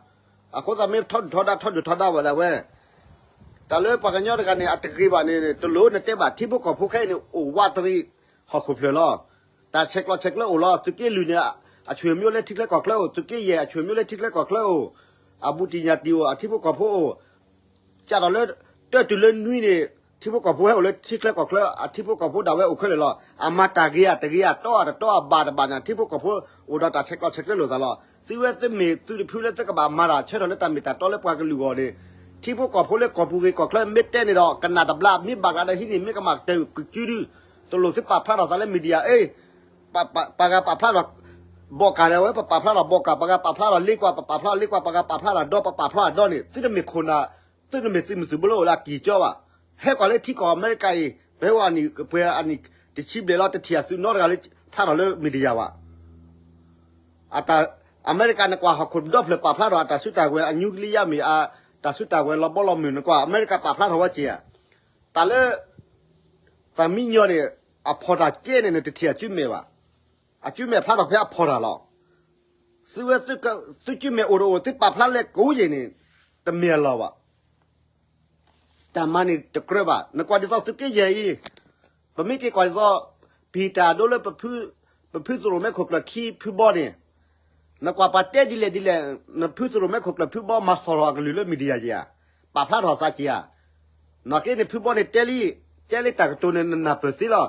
အဃိသတးမ့ၢ်ထီဒုၣ်ထီဒါထီဒုၣ်ထီဒါဝဲဒၣ်ဝဲ တၢ်လၢပှၤကညီတဂၤန့ၣ် အတဂ့ၤဘၣ်န့ၣ် တလိၣ်နတဲဘၣ် ထံဖိကီၢ်ဖိခဲအံၤန့ၣ် အိၣ်ဝးတရံး ဟီၣ်ခိၣ်ဖျၢၣ်လီၤ. တၢ်ဆဲးကျိးဆဲးကျၢအိၣ်လီၤ. သုးက့လွံၢ်န့ၣ် အဆွေမျိုးလၢထံချၢကီၢ်ချၢအိၣ်, သုးက့ယဲၢ် အဆွေမျိုးလၢထံချၢကီၢ်ချၢအိၣ်, အဘူးတံၢ်ညၣ်တံၢ်အိၣ်, အထံဖိကီၢ်ဖိအိၣ်, ကၢ်ထီၣ်လၢ တၢတုၤလၢနွံန့ၣ် ထံဖိကီၢ်ဖိဟဲအိၣ်လၢထံချၢကီၢ်ချၢ, အထံဖိကီၢ်ဖိဒၣ်ဝဲအိၣ်ခဲလၢာ်လီၤ. အမၤတၢ်ဂ့ၤအတဂ့ၤ အတီအတတီ အဘၣ်တဘၣ်န့ၣ် ထံဖိကီၢ်ဖိအိၣ်ဒီးတၢ်ဆဲးကျိးဆဲးကျၢလိာ်သးလီၤ. သုဝဲသုမ့ၢ်သုတဖုလၢသုကဘၣ်မၤတၢ်ဆၢထၢၣ်လၢတၢ်မ့ၢ်တၢ်တီလၢပှၤကလုာ်အဂီၢ်န့ၣ် ထံဖိကီၢ်ဖိလၢကီၢ်ပူၤဂ့ၤကီၢ်ချၢမ့ၢ်တဲန့ၣ်ဒီး ကနၣ်တဘျါ မ့ၢ်ဘၣ်ကျါဒီးဟံးန့ၢ် မ့ၢ်ကမၣ်ကတၢၢ်ကစုဒု, တလိၣ်သုပာ်ဖျါထီၣ်သးလၢ media အ့ ပှၤဂၤပာ်ဖျါထီၣ် ဘီၣ်ကၢ်ဒီးဝဲ ပပာ်ဖျါထီၣ်ဘီၣ်ကၢ်, ပှၤဂၤပာ်ဖျါထီၣ်လ့ကွၢ် ပပာ်ဖျါထီၣ်လ့ကွၢ်, ပှၤဂၤပာ်ဖျါထီၣ်ဒီ ပပာ်ဖျါထီၣ်ဒီန့ၣ် သုတမ့ၢ်ခိၣ်နၢ်, သုတမ့ၢ်သုးမုၢ်သုးဘိလၢအိၣ်လၢအကံၢ်ကၠီဘၣ်. ဟဲကွၢ်လၢထံကီၢ်အမဲရကၤအံၤ ပဟဲဝဲအနံၣ်ပှဲၤအနံၣ်တဆံဘျဲၣ်လီၤ တထံၣ်အသုးနီတဂၤလၢဖျါထီၣ်လၢ media ဘၣ်. အမဲရကၤနကွၢ်ဟီၣ်ခိၣ်ဒီဖျၢၣ် ပာ်ဖျါထီၣ်အတၢ်စုတၢ်ဝဲၤ အ nuclear မ့ၢ်အတၢ်စုတၢ်ဝဲၤ လီၤဘီလီၤမုၢ် နကွၢ် အမဲရကၤပာ်ဖျါထီၣ်ဝဲက့ၤဧါ. တၢ်လၢ သးမံညီန့ၣ် အဖီၣ်တၢ်ကဲန့ၣ် နတထံၣ်အစုမဲာ်ဘၣ်. အစုမဲာ်ဖျါထီၣ်ဖဲအဖီၣ်တၢ်လီၤ. သုဝဲ သုစုမဲာ်အိၣ်တအိၣ် သုပာ်ဖျါလဲၤကူးယံၤန့ၣ် တမ့ၢ်အလီၢ်ဘၣ်. တၢ်မၤန့ၣ်တကြၢးဘၣ်. နကွၢ်ဒ်သိးသုးက့ယဲၢ်အံၤ, ပမ့ၢ်က့ၤကွၢ်ဒ်သိး ပဟံးတၢ်အဒိလၢ ပဖုသရိၣ်မဲခိၣ်ကျၢၢ်ခံဖုဘီန့ၣ်, နကွၢ်ပှၤတဲဒ်လဲၣ်ဒ်လဲၣ်, နဖုသရိၣ်မဲခိၣ်ကျၢၢ်ဖုဘီမၤစီၣ်ထီၣ်အကလုၢ်လၢ media ယဲၢ်ဧါ, ပာ်ဖျါထီၣ်သးက့ၤဧါ. နာ်က့န့ၣ် ဖုဘီန့ၣ်တဲလံ, တဲလံတၢ်ကတိၤန့ၣ် နနၢ်ပၢၢ်သ့လီၤ.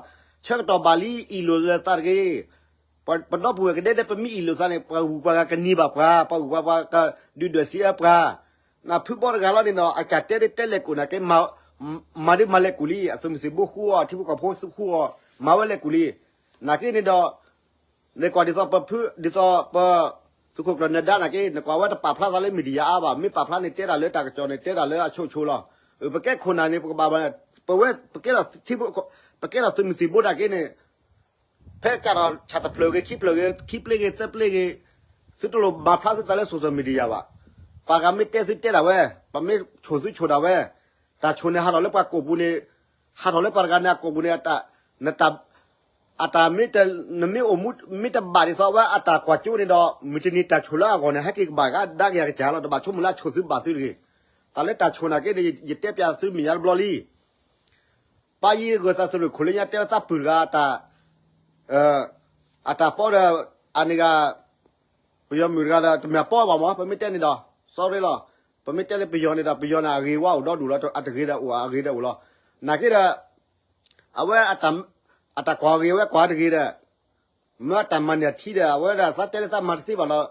ဆၢကတီၢ်ဘၣ်လံအံၤလိာ်လၢသးတဂ့ၤ ပဒီပုၢ်ဝဲၢ်ကဒဲဒဲ ပမ့ၢ်အ့ၣ်လိာ်သးန့ၣ် ပှၤဂုၤပှၤဂၤကန့ၢ်ဘၣ်ပှၤ, ပှၤဂုၤပှၤဂၤကဒုၣ်ဒွဲၣ်စံးအၢပှၤ, နဖုဘီတဂၤလီၤန့ၣ်ဒီး အကၢ်တဲဒ်တဲလဲၤကူးနာ်က့, မၤဒ်မၤလဲၤကူးလံ, အသုးမုၢ်သံၣ်ဘိဃူအီၤ ထံဖိကီၢ်ဖိဃူအီၤ, မၤဝဲလဲၤကူးလံ. နာ်က့န့ၣ်ဒီး နကွၢ်ဒ်သိးပဖု ဒ်သိးပ သုးခိၣ်ကျၢၢ်နၢၤဒါနာ်က့ နကွၢ်ဝဲတပာ်ဖျါသးလၢ media အါဘၣ်, မ့ၢ်ပာ်ဖျါန့ၣ် တဲတၢ်လၢတၢ်ကစီၣ်န့ၣ် တဲတၢ်လၢအဆိအဆိလီၤ. ပကဲခိၣ်နၢ်န့ၣ် ပကဘၣ်ဘၣ်, ပဝဲ ပကဲထီၣ်ထံဖိ ပကဲထီၣ်သုးမုၢ်သံၣ်ဘိနာ်က့န့ၣ် ဖဲကၢ်ထီၣ်ဆၣ်တဖျၢၣ်ဂ့ၤ ခံဖျၢၣ်ဂ့ၤ ခံပျ့ၢ်ဂ့ၤ သၢပျ့ၢ်ဂ့ၤ, သုတလိၣ်မၤဖျါသုသးလၢ social media ဘၣ်. ပှၤဂၤမ့ၢ်တဲသုတဲဒၣ်ဝဲ, ပှၤမ့ၢ်ဆိၣ်သုဆိၣ်ဒၣ်ဝဲ, တၢ်ဆိၣ်န့ၣ် ဟးထီၣ်လၢပှၤကိာ်ပူၤန့ၣ်, ဟးထီၣ်လၢပှၤတဂၤန့ၣ်အကိာ်ပူၤန့ၣ်, အတၢ် နမ့ၢ်အိၣ်မူ မ့ၢ်တဘၣ်ဒ်သိးဝဲအတၢ်ကွၢ်ကၠိန့ၣ်ဒီး မုၢ်တနံၤတၢ်ဆိၣ်လၢအဂီၢ်န့ၣ် ဟဲက့ၤကဘၣ်ကဒါက့ၤအကစၢ်လီၤ. တဘၣ်ဆိကမိၣ်လၢအဆိၣ်သုဘၣ်သုတဂ့ၤ. တၢ်လၢတၢ်ဆိၣ်နာ်က့န့ၣ် ယတဲပျးသုမဲာ်ညါတဘျီလံ. ပၢ်ယံၤဂၢၤသးသုးရ့ၣ်ခိၣ်လၢညါတဲဝဲသးပုၢ်တဂၤ အတၢ်ပီဒီး အန့ၣ်ဂၤ ပယီၤမုၣ်တဂၤဒီး တမ့ၢ်အပီဘၣ်မး ပမ့ၢ်တဲန့ၣ်ဒီး sorry လီၤ. ပမ့ၢ်တဲလၢပယီၤန့ၣ်ဒီး ပယီၤန့ၣ် အဂ့ၤဝါအိၣ်ဒီဒူၣ်လီၤ. အတဂ့ၤဒီးအိၣ် အဂ့ၤဒီးအိၣ်လီၤ. နာ်က့ဒီး အဝဲ အတၢ်ကွၢ်ဂ့ၤဝဲကွၢ်တဂ့ၤဒီး မ့ၢ်အတၢ်မၤန့ၢ်အထံဒီး အဝဲဒၣ်သးတဲလၢသးမၤတသ့ဘၣ်လီၤ.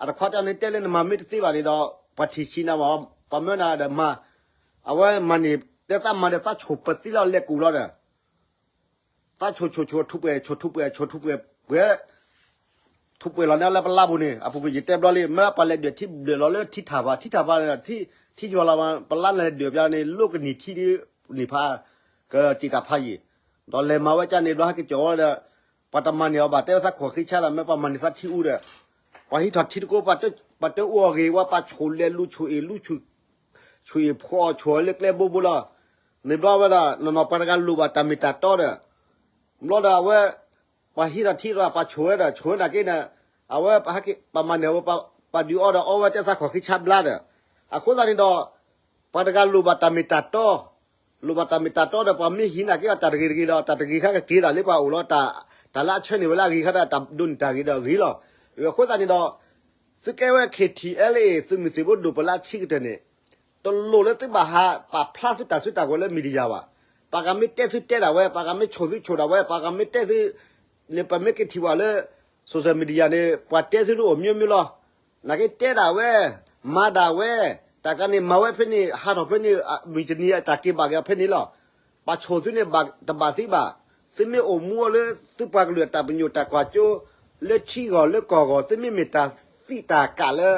အတခွါတၢ်န့ၣ် တဲလၢနမၤမ့ၢ်တသ့ဘၣ်န့ၣ်ဒီး ပှၤထံၣ်ဆံးနၤမး ပှၤမၢနၤဒီးမၤ. အဝဲမၤန့ၢ် တဲသးမၤဒီးသးဆိၣ်ပသံလီၤလဲၤကူၣ်လီၤဒီး သးဆိၣ်ဆိၣ်ဆိၣ်ထူးပှဲၤ ဆိၣ်ထူးပှဲၤ ဆိၣ်ထူးပှဲၤပှဲၤ ထူးပှဲၤလီၤန့ၣ်လၢပလါပူၤန့ၣ် အပူၤကွံာ်ယတဲဘျီလံ မ့ၢ်ပှၤလဲၤဒွဲၣ်ထံဘျၢၣ်လီၤလၢထံထၣ်ဖး ထံထၣ်ဖးန့ၣ် ထံယွၤလီၤ ပလါလဲၤဒွဲၣ်ပျါန့ၣ် လိၣ်ကနံၣ်ထံဒ်န့ၣ်ဖး ကတံာ်တၢ်ဖးယံာ် ဒီးလဲၤမၤဝဲကၢ်န့ၣ်ဘျီဟဲက့ၤကၠီၤဝဲဒီး ပှၤတမၤန့ၢ်အီၤဘၣ် တဲဝဲသးခိၣ်ဃံဆါဒီး မ့ၢ်ပှၤမၤန့ၢ်သးထံအူဒီး ပှၤဟံးထီၣ်ထံတကိး ပှၤတအူအီၣ်ဂ့ၤဝဲ ပှၤဆိၣ်လဲၤလူၤဆိၣ်အ့ၣ်လူၤ ဆိၣ်အ့ၣ်ဖှီၣ်ဆိၣ်လၢကျဲဘိဘိလီၤ. န့ၣ်ဘျီဝဲဒၣ် နီၢ်နီၢ်ပှၤတဂၤလိၣ်ဘၣ်တၢ်မ့ၢ်တၢ်တီဒီး ဘျီဒီးအဝဲ ပှၤဟံးထီၣ်ထံဒီး ပှၤဆိၣ်ဝဲဒီး ဆိၣ်ဝဲနာ်က့န့ၣ် အဝဲ ပှၤမၤန့ၢ်အဝဲ ပှၤဒုးအီဒီးအီဝဲတဲသးခိၣ်ဃံဆါဘျါဒီး အဃိသတးန့ၣ်ဒီး ပှၤတဂၤလိၣ်ဘၣ်တၢ်မ့ၢ်တၢ်တီ လိၣ်ဘၣ်တၢ်မ့ၢ်တၢ်တီဒီး ပှၤမ့ၢ်ဟံးနာ်က့အီၤတၢ်တဂ့ၤတဂ့ၤဒီး တၢ်တဂ့ၤခါကက့ၤဒၣ်လၢပှၤအိၣ်လီၤ. တၢ်လၢအဆၢန့ၢ်ဝဲလၢအဂ့ၤခါဒီး တၢ်ဒိးန့ၢ်တၢ်ဂ့ၤဒီးဂ့ၤလီၤ. အဃိသတးန့ၣ်ဒီး သုကဲဝဲ ခ့ထံၣ်အဲလ်အ့ၣ် သုးမုၢ်သံၣ်ဘိဒိၣ်ပလၢအဆံးကတၢၢ်န့ၣ် တလိၣ်လၢသုဘၣ်ဟးပာ်ဖျါသုတၢ်စုတၢ်ကဝဲၤလၢ media ဘၣ်. ပှၤဂၤမ့ၢ်တဲသုတဲဒၣ်ဝဲ ပှၤဂၤမ့ၢ်ဆိၣ်သုဆိၣ်ဒၣ်ဝဲ ပှၤဂၤမ့ၢ်တဲသု န့ၣ် ပမ့ၢ်က့ၤထံၣ်ဝဲလၢ social media န့ၣ် ပှၤတဲသုတအိၣ် မျိုးမျိုး လီၤ. နာ်က့တဲဒၣ်ဝဲ မၤဒၣ်ဝဲ တၢ်ကါန့ၣ် မၤဝဲဖဲန့ၣ် ဟးထီၣ်ဖဲန့ၣ် မုၢ်တနံၤအတၢ်က့ၤဘၣ်က့ၤဖဲန့ၣ်လီၤ. ပှၤဆိၣ်သုန့ၣ် တဘၣ်သံဘၣ်. သုမ့ၢ်အိၣ်မူအီၤလၢ သုပှၤကလုာ်အတၢ်ပညိၣ်တၢ်ကွၢ်ကၠိ လၢထံဂီၢ်လၢကီၢ်ဂီၢ် သုမ့ၢ်မ့ၢ်တၢ်သံတၢ်ကၣ်လၢ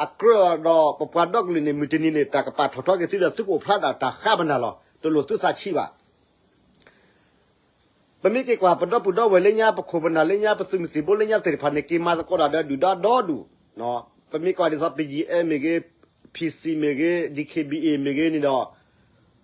အကြၢးဒီးပပှၤဒီကလုာ်န့ၣ် မုၢ်တနံၤန့ၣ် တၢ်ကပာ်ထီၣ်ထီက့ၤသုဒီး သုကအိၣ်ဖျါဒၣ်တၢ်ဃါပနၢ်လီၤ. တလိၣ်သုသးဆံးဘၣ်. ပမ့ၢ်က့ၤကွၢ် ပဒီပုၢ်ဒီဝဲၢ်လၢညါ ပခိၣ်ပနၢ်လၢညါ ပသုးမုၢ်သံၣ်ဘိလၢညါသ့ၣ်တဖၣ်န့ၣ် က့ၤမၤသကိးတၢ်ဒီးဒုၣ်ဒါဒီဒူၣ်. ပမ့ၢ်ကွၢ်ဒ်သိး ပယံၤအဲမ့ၢ်ဂ့ၤ, ဖံစံးမ့ၢ်ဂ့ၤ, ဒံၣ်ခ့ဘံၣ်အ့ၣ်မ့ၢ်ဂ့ၤန့ၣ်ဒီး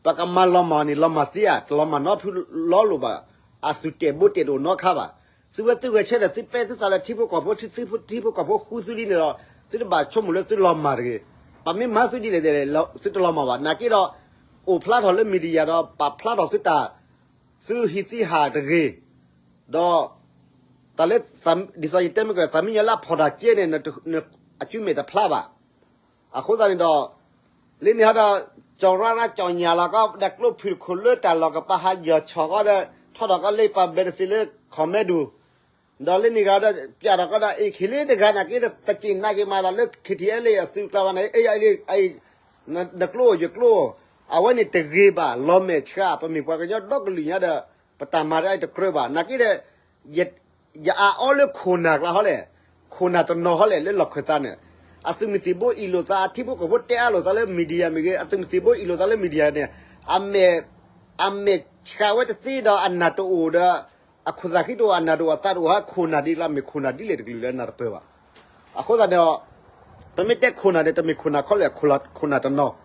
ပကမၤလီၤမၢ်န့ၣ် လီၤမၢ်သ့ဧါ, တလီၤမၢ်နီတဖုလီၤလိာ်ဘၣ်. အသုးတဲာ်ဘိတဲာ်တအိၣ်နီတခါဘၣ်. သုဝဲသုဂဲၤဆၢထၢၣ် သုပဲသုသးလၢထံဖိကီၢ်ဖိ, ထံဖိကီၢ်ဖိဃုသုလံန့ၣ်ဒီး သုတဘၣ်ဆိကမိၣ်လၢသုလီၤမၢ်တဂ့ၤ. ပမ့ၢ်မၤသုဒ်လဲၣ်ဒ်လဲၣ် သုတလီၤမၢ်ဘၣ်. နာ်က့ဒီး အိၣ်ဖျါထီၣ်လၢ media ဒီး ပာ်ဖျါထီၣ်သုတၢ် သုဟံးသုဟးတဂ့ၤ, ဒီး တၢ်လၢ ဒ်သိးယတဲမ့ၢ်က သးမံညီလၢအဖီၣ်တၢ်ကဲန့ၣ် အစုမဲာ်တဖျါဘၣ်. အဃိသတးန့ၣ်ဒီး လၢန့ၣ်ဟီဒီး ကၠီၤရၣ်ရၣ်ကၠီၤညၣ်လီၤကီး ဒီးကျိဖုၣ်တခိၣ်လၢတၢ်လီၢ်ကပၤဟးယီၤဆီၣ်ကီးဒီး ထီၣ်ဒီးကီးလၢပှၤဘဲတစ့လၢ ခီမဲဒူၣ် ဒီးလၢန့ၣ်ဂၤဒီး ပျးထီၣ်ကီးဒီး အ့ၣ်ခ့လ့တဂၤနာ်က့ဒီး တစ့ၣ်နာ်က့မးဒီးလၢ KTLA အသုးကျါဘၣ်န့ၣ် အ့ၣ် နကျိအိၣ်ယကျိအိၣ်, အဝဲန့ၣ်တဂ့ၤဘၣ် လီၤမဲာ်ဆှး ပမ့ၢ်ပှၤကညီဒီကလုာ်ညါဒီး ပတၢ်မၤတၢ်အံၤတကြၢးဘၣ်. နာ်က့ဒီး ယအါအီလၢခိၣ်နၢ်ကျါဟီလဲၣ်, ခိၣ်နၢ်တနီၤဟီလဲၣ် လၢလီၢ်ခၢၣ်သးန့ၣ်, အသုးမုၢ်သံၣ်ဘိအ့ၣ်လိာ်သး အထံဖိကီၢ်ဖိတဲအါလိာ်သးလၢ media မ့ၢ်ဂ့ၤ, အသုးမုၢ်သံၣ်ဘိအ့ၣ်လိာ်သးလၢ media န့ၣ် အမဲာ်ဆှးဝဲတသ့ဒီး အနၢ်တအိၣ်ဒီး အခိၣ်သးဃံတအိၣ် အနၢ်တအိၣ် အသးတအိၣ်ဟီ ခိၣ်နၢ်ဒ်ကျါ မ့ၢ်ခိၣ်နၢ်ဒ်လဲၣ်တကလုာ်လၢနၢ်တပၢၢ်ဘၣ်. အဃိသတးဒီး ပမ့ၢ်တဲခိၣ်နၢ်န့ၣ် တမ့ၢ်ခိၣ်နၢ်ခီလဲၣ်, ခိၣ်နၢ်တနီၤ,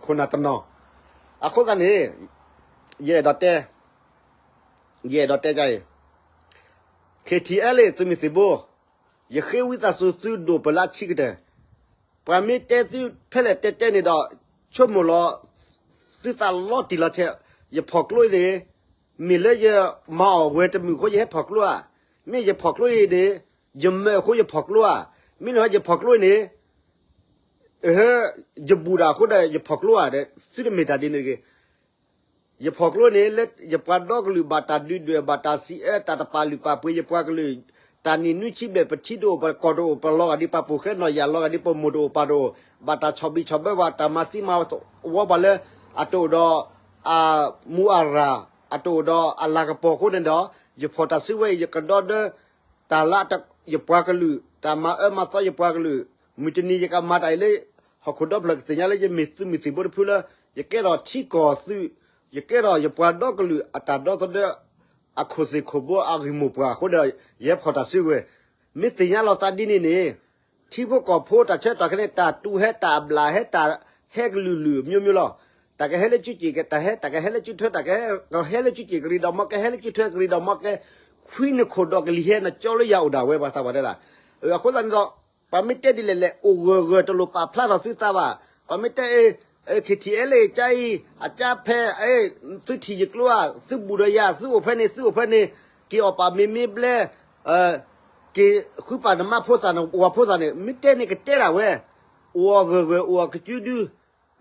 ခိၣ်နၢ်တနီၤ. အဃိသတးန့ၣ် ယအဲၣ်ဒိးတဲ ယအဲၣ်ဒိးတဲဒ်အံၤ, KTLA သုးမုၢ်သံၣ်ဘိ, ယဃ့ဝံသးစူၤသုဒိၣ်ပၢၢ်လၢအဆံးကတၢၢ်, ပှၤမ့ၢ်တဲသုဖဲလဲၣ်တဲတဲန့ၣ်ဒီး ဆိကမိၣ်လီၤ သုသးလီၤတံၢ်လီၤဆဲး, ယဖီၣ်ကျိအံၤန့ၣ် မ့ၢ်လၢယမၤအီၣ်ဝဲၤတမုာ်အဃိ ယဟဲဖီၣ်ကျိဧါ, မ့ၢ်ယဖီၣ်ကျိအံၤန့ၣ် ယမၢအဃိယဖီၣ်ကျိဧါ, မ့ၢ်လၢယဖီၣ်ကျိအံၤန့ၣ် ယဘူၣ်ဒၣ်အဃိဒီးယဖီၣ်ကျိဧါဒီး သုတမ့ၢ်တၢ်ဒ်န့ၣ်တဂ့ၤ. ယဖီၣ်ကျိန့ၣ် လၢယပှၤဒီကလုာ်ဘၣ်တၢ်ဒုးဒွဲၣ် ဘၣ်တၢ်စံးအၢ တၢ်တပာ်လုၢ်ပာ်ပှ့ၤယပှၤကလုာ်, တၢ်နံၣ်နွံဆံဘျဲၣ် ပထံတအိၣ် ပကီၢ်တအိၣ် ပလီၤဂာ်ဒ်ပှၤပိာ်ဃဲနီၢ်ယၢ် လီၤဂာ်ဒ်ပမိၢ်တအိၣ်ပၢ်တအိၣ်, ဘၣ်တၢ်ဆီၣ်ဘံၣ်ဆီၣ်ဘၢပှၤ တၢ်မၤသံမၤဝီဝဲပှၤလၢ အတအိၣ်ဒီး အမူအရၢ် အတအိၣ်ဒီးအလၤကပီၤအဃိန့ၣ်ဒီး ယဖီၣ်တၢ်စုဝဲအံၤ ယကဒီဒၢ တၢ်လၢယပှၤကလုာ် တၢ်မၤအၢမၤသီယပှၤကလုာ်, မုၢ်တနံၤယကမၤတၢ်အံၤလၢ ဟီၣ်ခိၣ်ဒီဖျၢၣ်ကသ့ၣ်ညါလၢယမ့ၢ်သုးမုၢ်သံၣ်ဘိတဖုလၢ ယကဲထီၣ်ထံကီၢ်သုး, ယကဲထီၣ်ယပှၤဒီကလုာ်အတၢ်ဒီသဒၢ အခိၣ်သ့ၣ်ခိၣ်ဘိအဂ့ၢ်မိၢ်ပှၢ်အဃိဒီး ယဟဲဖီၣ်တၢ်စုဝဲ, မ့ၢ်သ့ၣ်ညါလီၤသးဒ်န့ၣ်န့ၣ် ထံဖိကီၢ်ဖိတၢ်ဆၢကတီၢ်ခဲအံၤန့ၣ် တၢ်တူၢ်ဟဲတၢ်ဘျၣ်ဟဲတၢ်ဟဲကလုာ်လုာ် မျိုးမျိုးလီၤ. တၢ်ကဟဲလၢစုစ့ၣ်ကတၢၢ်ဟဲ တၢ်ကဟဲလၢစုထွဲ တၢ်ကဟဲလၢစုစ့ၣ်ကရံဒီးမီၢ်ကဲ ဟဲလၢစုထွဲကရံဒီးမီၢ်ကဲ, ခွံနခိၣ်ဒီးကလံၤဟဲ နကၠီလၢယၤအိၣ်ဒၣ်ဝဲ ပှၤသးပှၢ်တဲဒၣ်. အဃိသတးန့ၣ်ဒီး ပှၤမ့ၢ်တဲဒ်လဲၣ်လဲၣ် အိၣ်ဂၢၢ်ဂၢၢ် တလိၣ်ပာ်ဖျါထီၣ်သုသးဘၣ်. ပှၤမ့ၢ်တဲ KTLA အကါအံၤ အကါဖဲ သုထံၣ်ယကျိဧါ, သုဘူၣ်ဒီးယၤ သုအိၣ်ဖဲန့ၣ် သုအိၣ်ဖဲန့ၣ်, က့ၤအီၣ်ပာ်မ့ၢ်မ့ၢ်ဘျဲ က့ၤဃုပာ်နမါဖိသၣ် နဝၤဖိသၣ်န့ၣ် မ့ၢ်တဲန့ၣ်ကတဲဒၣ်ဝဲ, အိၣ်အီၤဂၢၢ်ဂၢၢ် အိၣ်အီၤကစုဒု, ဒ်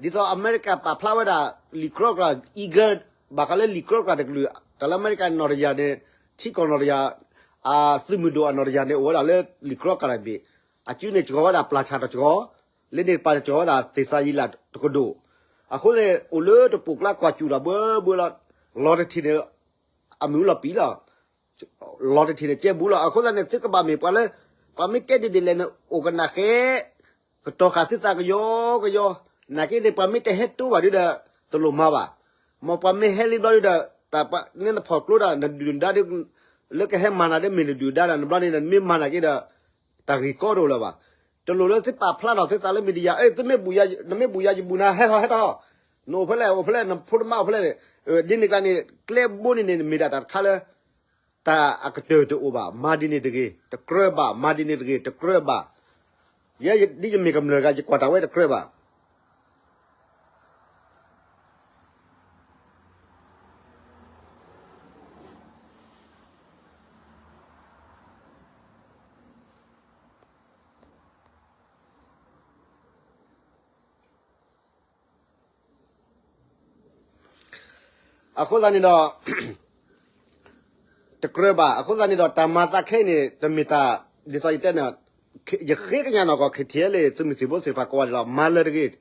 သိးအမဲရကၤပာ်ဖျါဝဲဒၣ် လံာ်ကြီကြာ eagle ဘၣ်ဃးလၢလံာ်ကြီကြာတကလုာ်, တၢ်လၢအမဲရကၤနီၢ်တယၢ်န့ၣ် ထံကီၢ်နီၢ်တယၢ် သုးမုၢ်ဒိၣ်အနီၢ်တယၢ်န့ၣ် အိၣ်ဝဲဒၣ်လၢလံာ်ကြီကြာတဘ့ၣ်, အစုန့ၣ်စှီၤဝဲဒၣ်ပျၢ်ဆၣ်တစှီၤ, လၢန့ၣ်တပၤန့ၣ်စှီၤဝဲဒၣ်သ့ၣ်စၤယံလးတကဒိၣ်, အဃိန့ၣ် အိၣ်လၢတပိာ်ကျါကွၢ်စူၣ်ဒီးဘှဲဘှဲလီၤ, လီၤတထံၣ်န့ၣ် အမုၢ်လီၤပံာ်လီၤ လီၤတထံၣ်န့ၣ်ကဲဘူးလီၤ. အဃိသတးန့ၣ် သုကဘၣ်မ့ၢ်ပှၤလၢ ပှၤမ့ၢ်တဲဒ်လဲၣ်လဲၣ်န့ၣ် အိၣ်ကနၣ်ဃဲ ကတီၤဃာ်သုသးကယီကယီ, နာ်က့န့ၣ် ပှၤမ့ၢ်တဟဲတိဘၣ်ဒုဒီး တလိၣ်မၤဘၣ်. မ်ပှၤမ့ၢ်ဟဲလံဘျီဒုဒီး တၢ်ပှၤန့ၣ်နဖီၣ်ကျိဒီး နဒုၣ်နဒါဒု လၢကဟဲမၤနၤဒီးမ့ၢ်နဒုၣ်ဒါဒီး နဘျီန့ၣ် နမ့ၢ်မၤနာ်က့ဒီး တၢ်ဂ့ၢ်ကီတအိၣ်လၢၤဘၣ်. တလိၣ်လၢသုပာ်ဖျါထီၣ်သုသးလၢ media အ့ သုမ့ၢ်ဘူၣ်ယၤ နမ့ၢ်ဘူၣ်ယၤယဘူၣ်နၤ ဟဲထီၣ်ဟဲထီၣ်, နအိၣ်ဖဲလဲၣ် အိၣ်ဖဲလဲၣ် နဖိနမါအိၣ်ဖဲလဲၣ်, ဒ်န့ၣ်ကျါန့ၣ် ကျဲဘိန့ၣ်န့ၣ် မ့ၢ်ဒၣ်တၢ်တခါလၢ တၢ်အကတၢၢ်တအိၣ်ဘၣ်, မၤဒ်န့ၣ်တဂ့ၤ တကြၢးဘၣ်, မၤဒ်န့ၣ်တဂ့ၤ တကြၢးဘၣ်. ယဲဒ်ယမ့ၢ်ကမျၢၢ်တဂၤ ယကွၢ်တၢ်ဝဲတကြၢးဘၣ်. အဃိသတးန့ၣ်ဒီး တကြၢးဘၣ်. အဃိသတးန့ၣ်ဒီး တၢ်မၤသးခဲအံၤန့ၣ် တမ့ၢ်တၢ် ဒ်သိးယတဲန့ၣ်, ယဃ့ကညးနီၢ်ကီၢ် KTLA သုးမုၢ်သံၣ်ဘိသ့ၣ်တဖၣ်ကိးဂၤဒဲးလီၤ. မၤလၢၤတဂ့ၤ.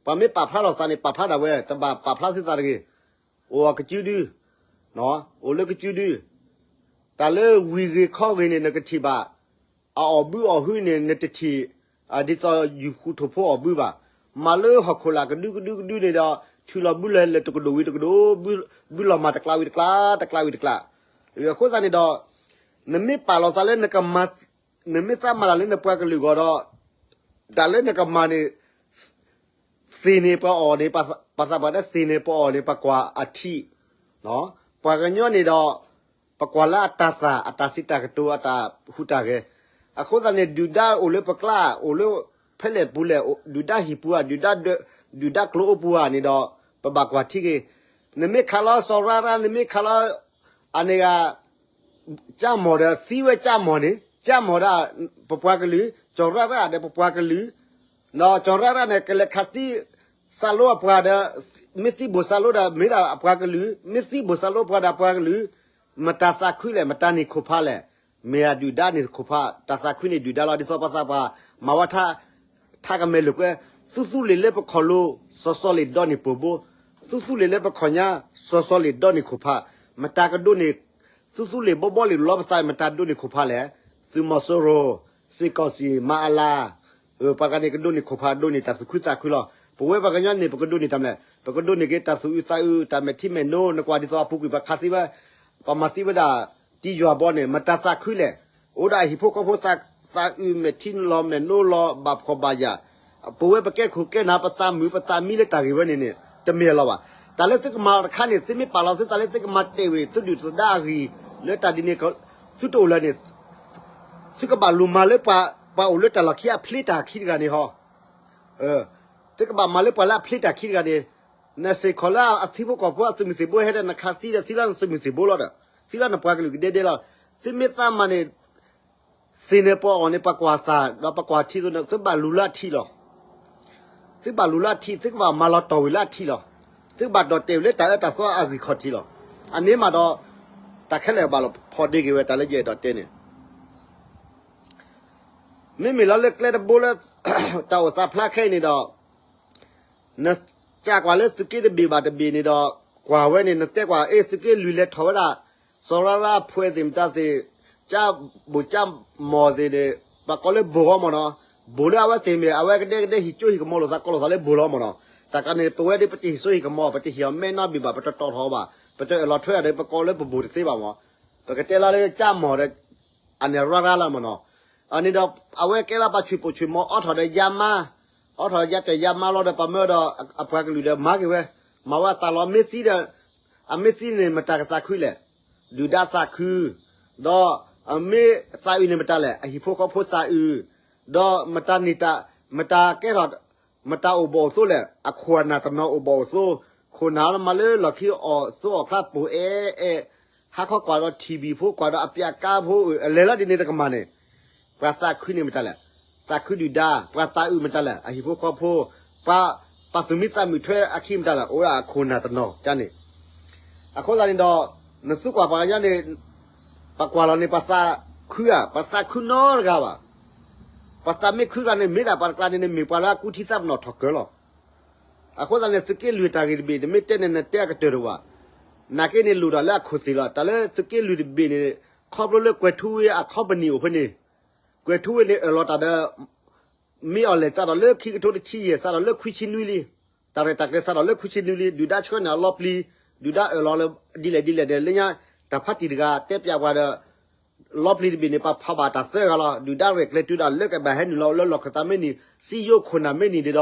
ပှၤမ့ၢ်ပာ်ဖျါထီၣ်သးန့ၣ် ပာ်ဖျါဒၣ်ဝဲ, တဘၣ်ပာ်ဖျါသုသးတဂ့ၤ. အိၣ်အကစုဒု, အိၣ်လၢကစုဒု, တၢ်လၢဝံၤဂ့ၤခီဂ့ၤန့ၣ် နကထံၣ်ဘၣ် အအီၣ်ဘုအီၣ်ဟုန့ၣ် နတထံၣ်, ဒ်သိးယုၢ်ဃူထိၣ်ဖိအီၣ်ဘုဘၣ်. မၤလၢဟီၣ်ခိၣ်လာ်ကဒုကဒုကဒုန့ၣ်ဒီး ထုးလီၤဘုလၢၤလၢတကဒိၣ်ဝံၤတကဒိၣ်, ဘုလီၤမၢ်တကျးဝံၤတကျး, တကျးဝံၤတကျး. အဃိသတးန့ၣ်ဒီး နမ့ၢ်ပာ်လီၤသးလၢနကမၤ, နမ့ၢ်သးမၤတၢ်လၢနပှၤကလုာ်အဂီၢ်ဒီး တၢ်လၢနကမၤန့ၣ် သ့ၣ်န့ၣ်ပှၤအီၣ်န့ၣ်, ပှၤသးပှၢ်တဲသ့ၣ်န့ၣ်ပှၤအီၣ်န့ၣ် ပှၤကွၢ်အထံး, ပှၤကညီန့ၣ်ဒီး ပကွၢ်လၢအတၢ်သၣ် အတၢ်စံးတၢ်ကတိၤ အတၢ်ဟူးတၢ်ဂဲၤ. အဃိသတးန့ၣ် ဒုၣ်ဒါအိၣ်လၢပကျါ, အိၣ်လၢဖဲလဲၣ်ပူၤလဲၣ်, ဒုၣ်ဒါဟံၣ်ပူၤဧါ, ဒုၣ်ဒါဒၢး, ဒုၣ်ဒါကျိအိပူၤဧါန့ၣ်ဒီး ပဘၣ်ကွၢ်ထံက့ၤ. နမ့ၢ်ခးလီၤစီၤရါရါ, နမ့ၢ်ခးလီၤ အန့ၣ်ဂ့ၤ ကၠၢ်မီၢ်ဒီး သံဝဲကၠၢ်မီၢ်န့ၣ်, ကၠၢ်မီၢ်ဒီး ပပှၤကလုာ်, စီၤရါရါဒီးပပှၤကလုာ်, ဒီးစီၤရါရါန့ၣ် ကလဲၤခးသံ စၢ်လိအပှၤဒီး, မ့ၢ်သံဘိၣ်စၢ်လိဒီး မ့ၢ်ဒၣ်အပှၤကလုာ်, မ့ၢ်သံဘိၣ်စၢ်လိပှၤဒီးအပှၤကလုာ်, မတၤသးခုလဲၣ်, မတၤန့ၢ်ခိၣ်ဖးလဲၣ်, မ့ၢ်ဒၣ်ဒုၣ်ဒါန့ၢ်ခိၣ်ဖး, တၢ်သးခုန့ၢ်ဒုၣ်ဒါလီၤ. ဒ်သိးပှၤသးပှၢ်မၤဝဲထါ ထါကမဲာ်လိာ်ကွဲ, သူသူလ့ၤလၢပခီၣ်လိၤ စီၤစီၤလ့ၣ်ဒီန့ၢ်ပိာ်ဘိ, သူသူလ့ၤလၢပခီၣ်ညါ စီၤစီၤလ့ၣ်ဒီန့ၢ်ခိၣ်ဖး, မတၤကဒိးန့ၢ် သူသူလ့ၤဘီဘီလ့ၣ်လီၤပသး မတၤဒိးန့ၢ်ခိၣ်ဖးလဲၣ်, သုးမီၤစိရိၤ, စ့ၢ်ကီးစံၣ်မၤအလၤ, ပှၤတဂၤန့ၣ် ကဒိးန့ၢ်ခိၣ်ဖး ဒိးန့ၢ်တၢ်သူၣ်ခုသးခုလီၤ. ပဝဲပှၤကညီန့ၣ် ပကဒိးန့ၢ်တၢ်မနုၤလဲၣ်, ပကဒိးန့ၢ်က့ၤတၢ်သူၣ်အုးသးအုး တၢ်မဲာ်ထံမဲာ်နိ, နကွၢ်ဒ်သိးအပူၤကွံာ်ပှၤခးသံဝဲ, ပှၤမၤသံဝဲဒၣ် တံယွၤဘီန့ၣ် မတၤသးခုလဲၣ်, အိၣ်ဒၣ်အဟံၣ်ဖိဃီဖိ သးအုးမဲာ်ထံလီၤမဲာ်နိလီၤ ဘၣ်ဖှီၣ်ဘၣ်ယာ်, ပဝဲပကဲခိၣ်ကဲနၢ် ပသးမုာ်ပသးမံလၢတၢ်ဂ့ၢ်ဝဲန့ၣ်န့ၣ် တမ့ၢ်လီၤဘၣ်. တၢ်လၢသုကမၤအီၤတခါန့ၣ် သုမ့ၢ်ပာ်လီၤသုသးလၢသုကမၤတဲာ်ဝံၤ သုဒုၣ်သုဒါအဂံၢ် လၢတၢ်ဒ်န့ၣ် သုတအိၣ်လၢၤန့ၣ်, သုကဘၣ်လူၤမၤလၢပှၤ, ပှၤအိၣ်လၢတၢ်လီၢ်ခံအဖျ့တၢ်ခံတဂၤန့ၣ်ဟီ, သုကဘၣ်မၤလၢပှၤလၢအဖျ့တၢ်ခံတဂၤန့ၣ်, နစ့ၢ်ကီးလၢအသံဖိကီၢ်ဖိအသုးမုၢ်သံၣ်ဘိဟဲဒီး နခးသံဒီး သံလၢနသုးမုၢ်သံၣ်ဘိလီၤဒီး သံလၢနပှၤကလုာ်ကဒဲဒဲလီၤ. သုမ့ၢ်သးမၤန့ၣ် သ့ၣ်န့ၣ်ပှၤအီၣ်န့ၣ် ပှၤကွၢ်သး ဒီးပှၤကွၢ်ထံသိးန့ၣ် သုဘၣ်လူၤလၢအထံးလီၤ. သုဘၣ်လူၤလၢအထံး သုကဘၣ်မၤလီၤတီၢ်ဝံၤလၢအထံးလီၤ. သုဘၣ်ဒီၣ်တဲာ်ဝံၤလၢတၢ်အၢတၢ်သီအဂံၢ်ခီၣ်ထံးလီၤ. အန့ၣ်မးဒီး တၢ်ခဲလၢာ်ဘၣ်လီၤဖီၣ်ဒ့က့ၤဝဲတၢ်လၢယအဲၣ်ဒိးတဲန့ၣ် မ့မ့ၢ်လီၤလၢကျဲတဘိလၢ တၢ်အိၣ်သးဖျါခဲအံၤန့ၣ်ဒီး နကးကွၢ်လၢသုးက့တဘ့ၣ်ဘၣ်တဘ့ၣ်န့ၣ်ဒီး ကွၢ်ဝဲန့ၣ် နတဲကွၢ် အ့ သုးက့လွံၢ်လဲၤထီၣ်ဝဲဒၣ် စီၤရါရါ ဖှဲးသ့ၣ်မတၤသ့ၣ် ကၠၢ်ဘိၣ်ကၠၢ်မီၢ်သ့ၣ်န့ၣ် ပှၤကိးလၢဘိၣ်အီၤမ့ၢ်နီၤ. ဘိၣ်လၢအဝဲသ့ၣ်မ့ၢ် အဝဲကဒဲကဒဲဟံၣ်ကၠိဟံၣ်ကမီၤလိာ်သးကိးလိာ်သးလၢဘိၣ်လီၤမ့ၢ်နီၤ. တၢ်ကါန့ၣ် ပဝဲဒၣ်ပတဟံၣ်စိဟံၣ်ကမီၤ ပတဟံၣ်အီၤမဲာ်နီတဘ့ၣ်ဘၣ် ပတတီၢ်ထီၣ်အီၤဘၣ် ပတအၢၣ်လီၤထွဲအီၤဒီး ပကိးလၢပဘိၣ်တသ့ဘၣ်မ့ၢ်. ပကတဲလီၤလၢကၠၢ်မီၢ်ဒီး အန့ၣ်ရါရါလီၤမ့ၢ်နီၤ. အန့ၣ်ဒီး အဝဲကဲလီၤပှၤဆူၣ်ပိာ်ဆူၣ်မီၤ အိးထီၣ်ဒီးယါမါ, အိးထီၣ်ယါတၢၢ်ယါမါလီၤဒီး ပှၤမၢဒီးအပှၤကလုာ်ဒီးမၤက့ၤဝဲ, မၤဝဲအသးလီၤ မ့ၢ်သံဒီး အမ့ၢ်သံန့ၣ် မတၤကသးခုလဲၣ်, ဒုၣ်ဒါသးခု, ဒီးအမ့ၢ်သးအုးန့ၣ်မတၤလဲၣ်, အဟံၣ်ဖိဃီဖိသးအုး, ဒီးမတၤန့ၣ်တၢ်, မတၤကဲထီၣ် မတၤအိၣ်ဘီၣ်အိၣ်သိလဲၣ်, အခိၣ်အနၢ်တနီၤအိၣ်ဘီၣ်အိၣ်သိ, ခိၣ်နၢ်လၢမၤလၢလီၢ်ခံအီၣ်သိအီၣ်ချါပိာ်အဲၣ်အဲၣ်, ဟါခီကွၢ်ဒီးထံၣ်ဘံၣ်ဖိ ကွၢ်ဒီးအပျးကါဖိ အလဲၤလီၤဒ်န့ၣ်တကမၣ်န့ၣ်, ပှၤသးခုန့ၣ်မတၤလဲၣ်, သးခုဒုၣ်ဒါ, ပှၤသးအုးမတၤလဲၣ်, အဟံၣ်ဖိဃီဖိ, ပှၤ, ပှၤသူၣ်မံသးမုာ်ထွဲအခံမတၤလဲၣ်, အိၣ်ဒၣ်အခိၣ်နၢ်တနီၤကန့ၣ်. အဃိသတးန့ၣ်ဒီး နသုကွၢ်ပှၤကညီန့ၣ် ပကွၢ်လီၤန့ၣ် ပှၤသးခုဧါ, ပှၤသးခုနီတဂၤဘၣ်. ပှၤသးမ့ၢ်ခုတဂၤန့ၣ် မ့ၢ်ဒၣ်ပှၤတကျါန့ၣ် နမ့ၢ်ပှၤလၢအကူထံသးပနီၣ်ထီၣ်ကၢလီၤ. အဃိသတးန့ၣ် သုးက့လွံၢ်တၢ်ဂ့ၢ်တဘ့ၣ် နမ့ၢ်တဲန့ၣ် နတဲအကတၢၢ်တဝၣ်, နာ်က့န့ၣ်လိၣ်ဒီးလၢအခိၣ်သ့ၣ်လီၤ. တၢ်လၢသုးက့လွံၢ်တဘ့ၣ်န့ၣ် ခီဖျိလၢကွဲၤထူဝ့အ company အိၣ်ဖဲန့ၣ်, ကွဲၤထူဝ့န့ၣ် အၢၣ်လီၤတၢ်ဒီး မ့ၢ်အီၤလဲၤစးထီၣ်လၢခံကထိတဆံယဲၢ် စးထီၣ်လၢခွံဆံနွံလံ. တၢ်ရဲၣ်တၢ်ကျဲၤစးထီၣ်လၢခွံဆံနွံလံ. ဒုၣ်ဒါဆှၢန့ၢ်အလီပျံၤ, ဒုၣ်ဒါအၢၣ်လီၤလၢ ဒ်လဲၣ်ဒ်လဲၣ်ဒီး လၢညါ တၢ်ဖးတံၢ်တဂၤတဲပျးပှၤဒီး လီပျံၤတဘ့ၣ်န့ၣ် ပှၤဖးဘၣ်တၢ်သၢဂၤလီၤ. ဒုၣ်ဒါရဲၣ်ကျဲၤတုၤဒၣ်လၢကဘၣ်ဟဲနုာ်လီၤလၢလီၢ်ခၢၣ်သးမ့ၢ်နံၤ, စံယိခိၣ်နၢ်မ့ၢ်နံၤဒ်ဒီး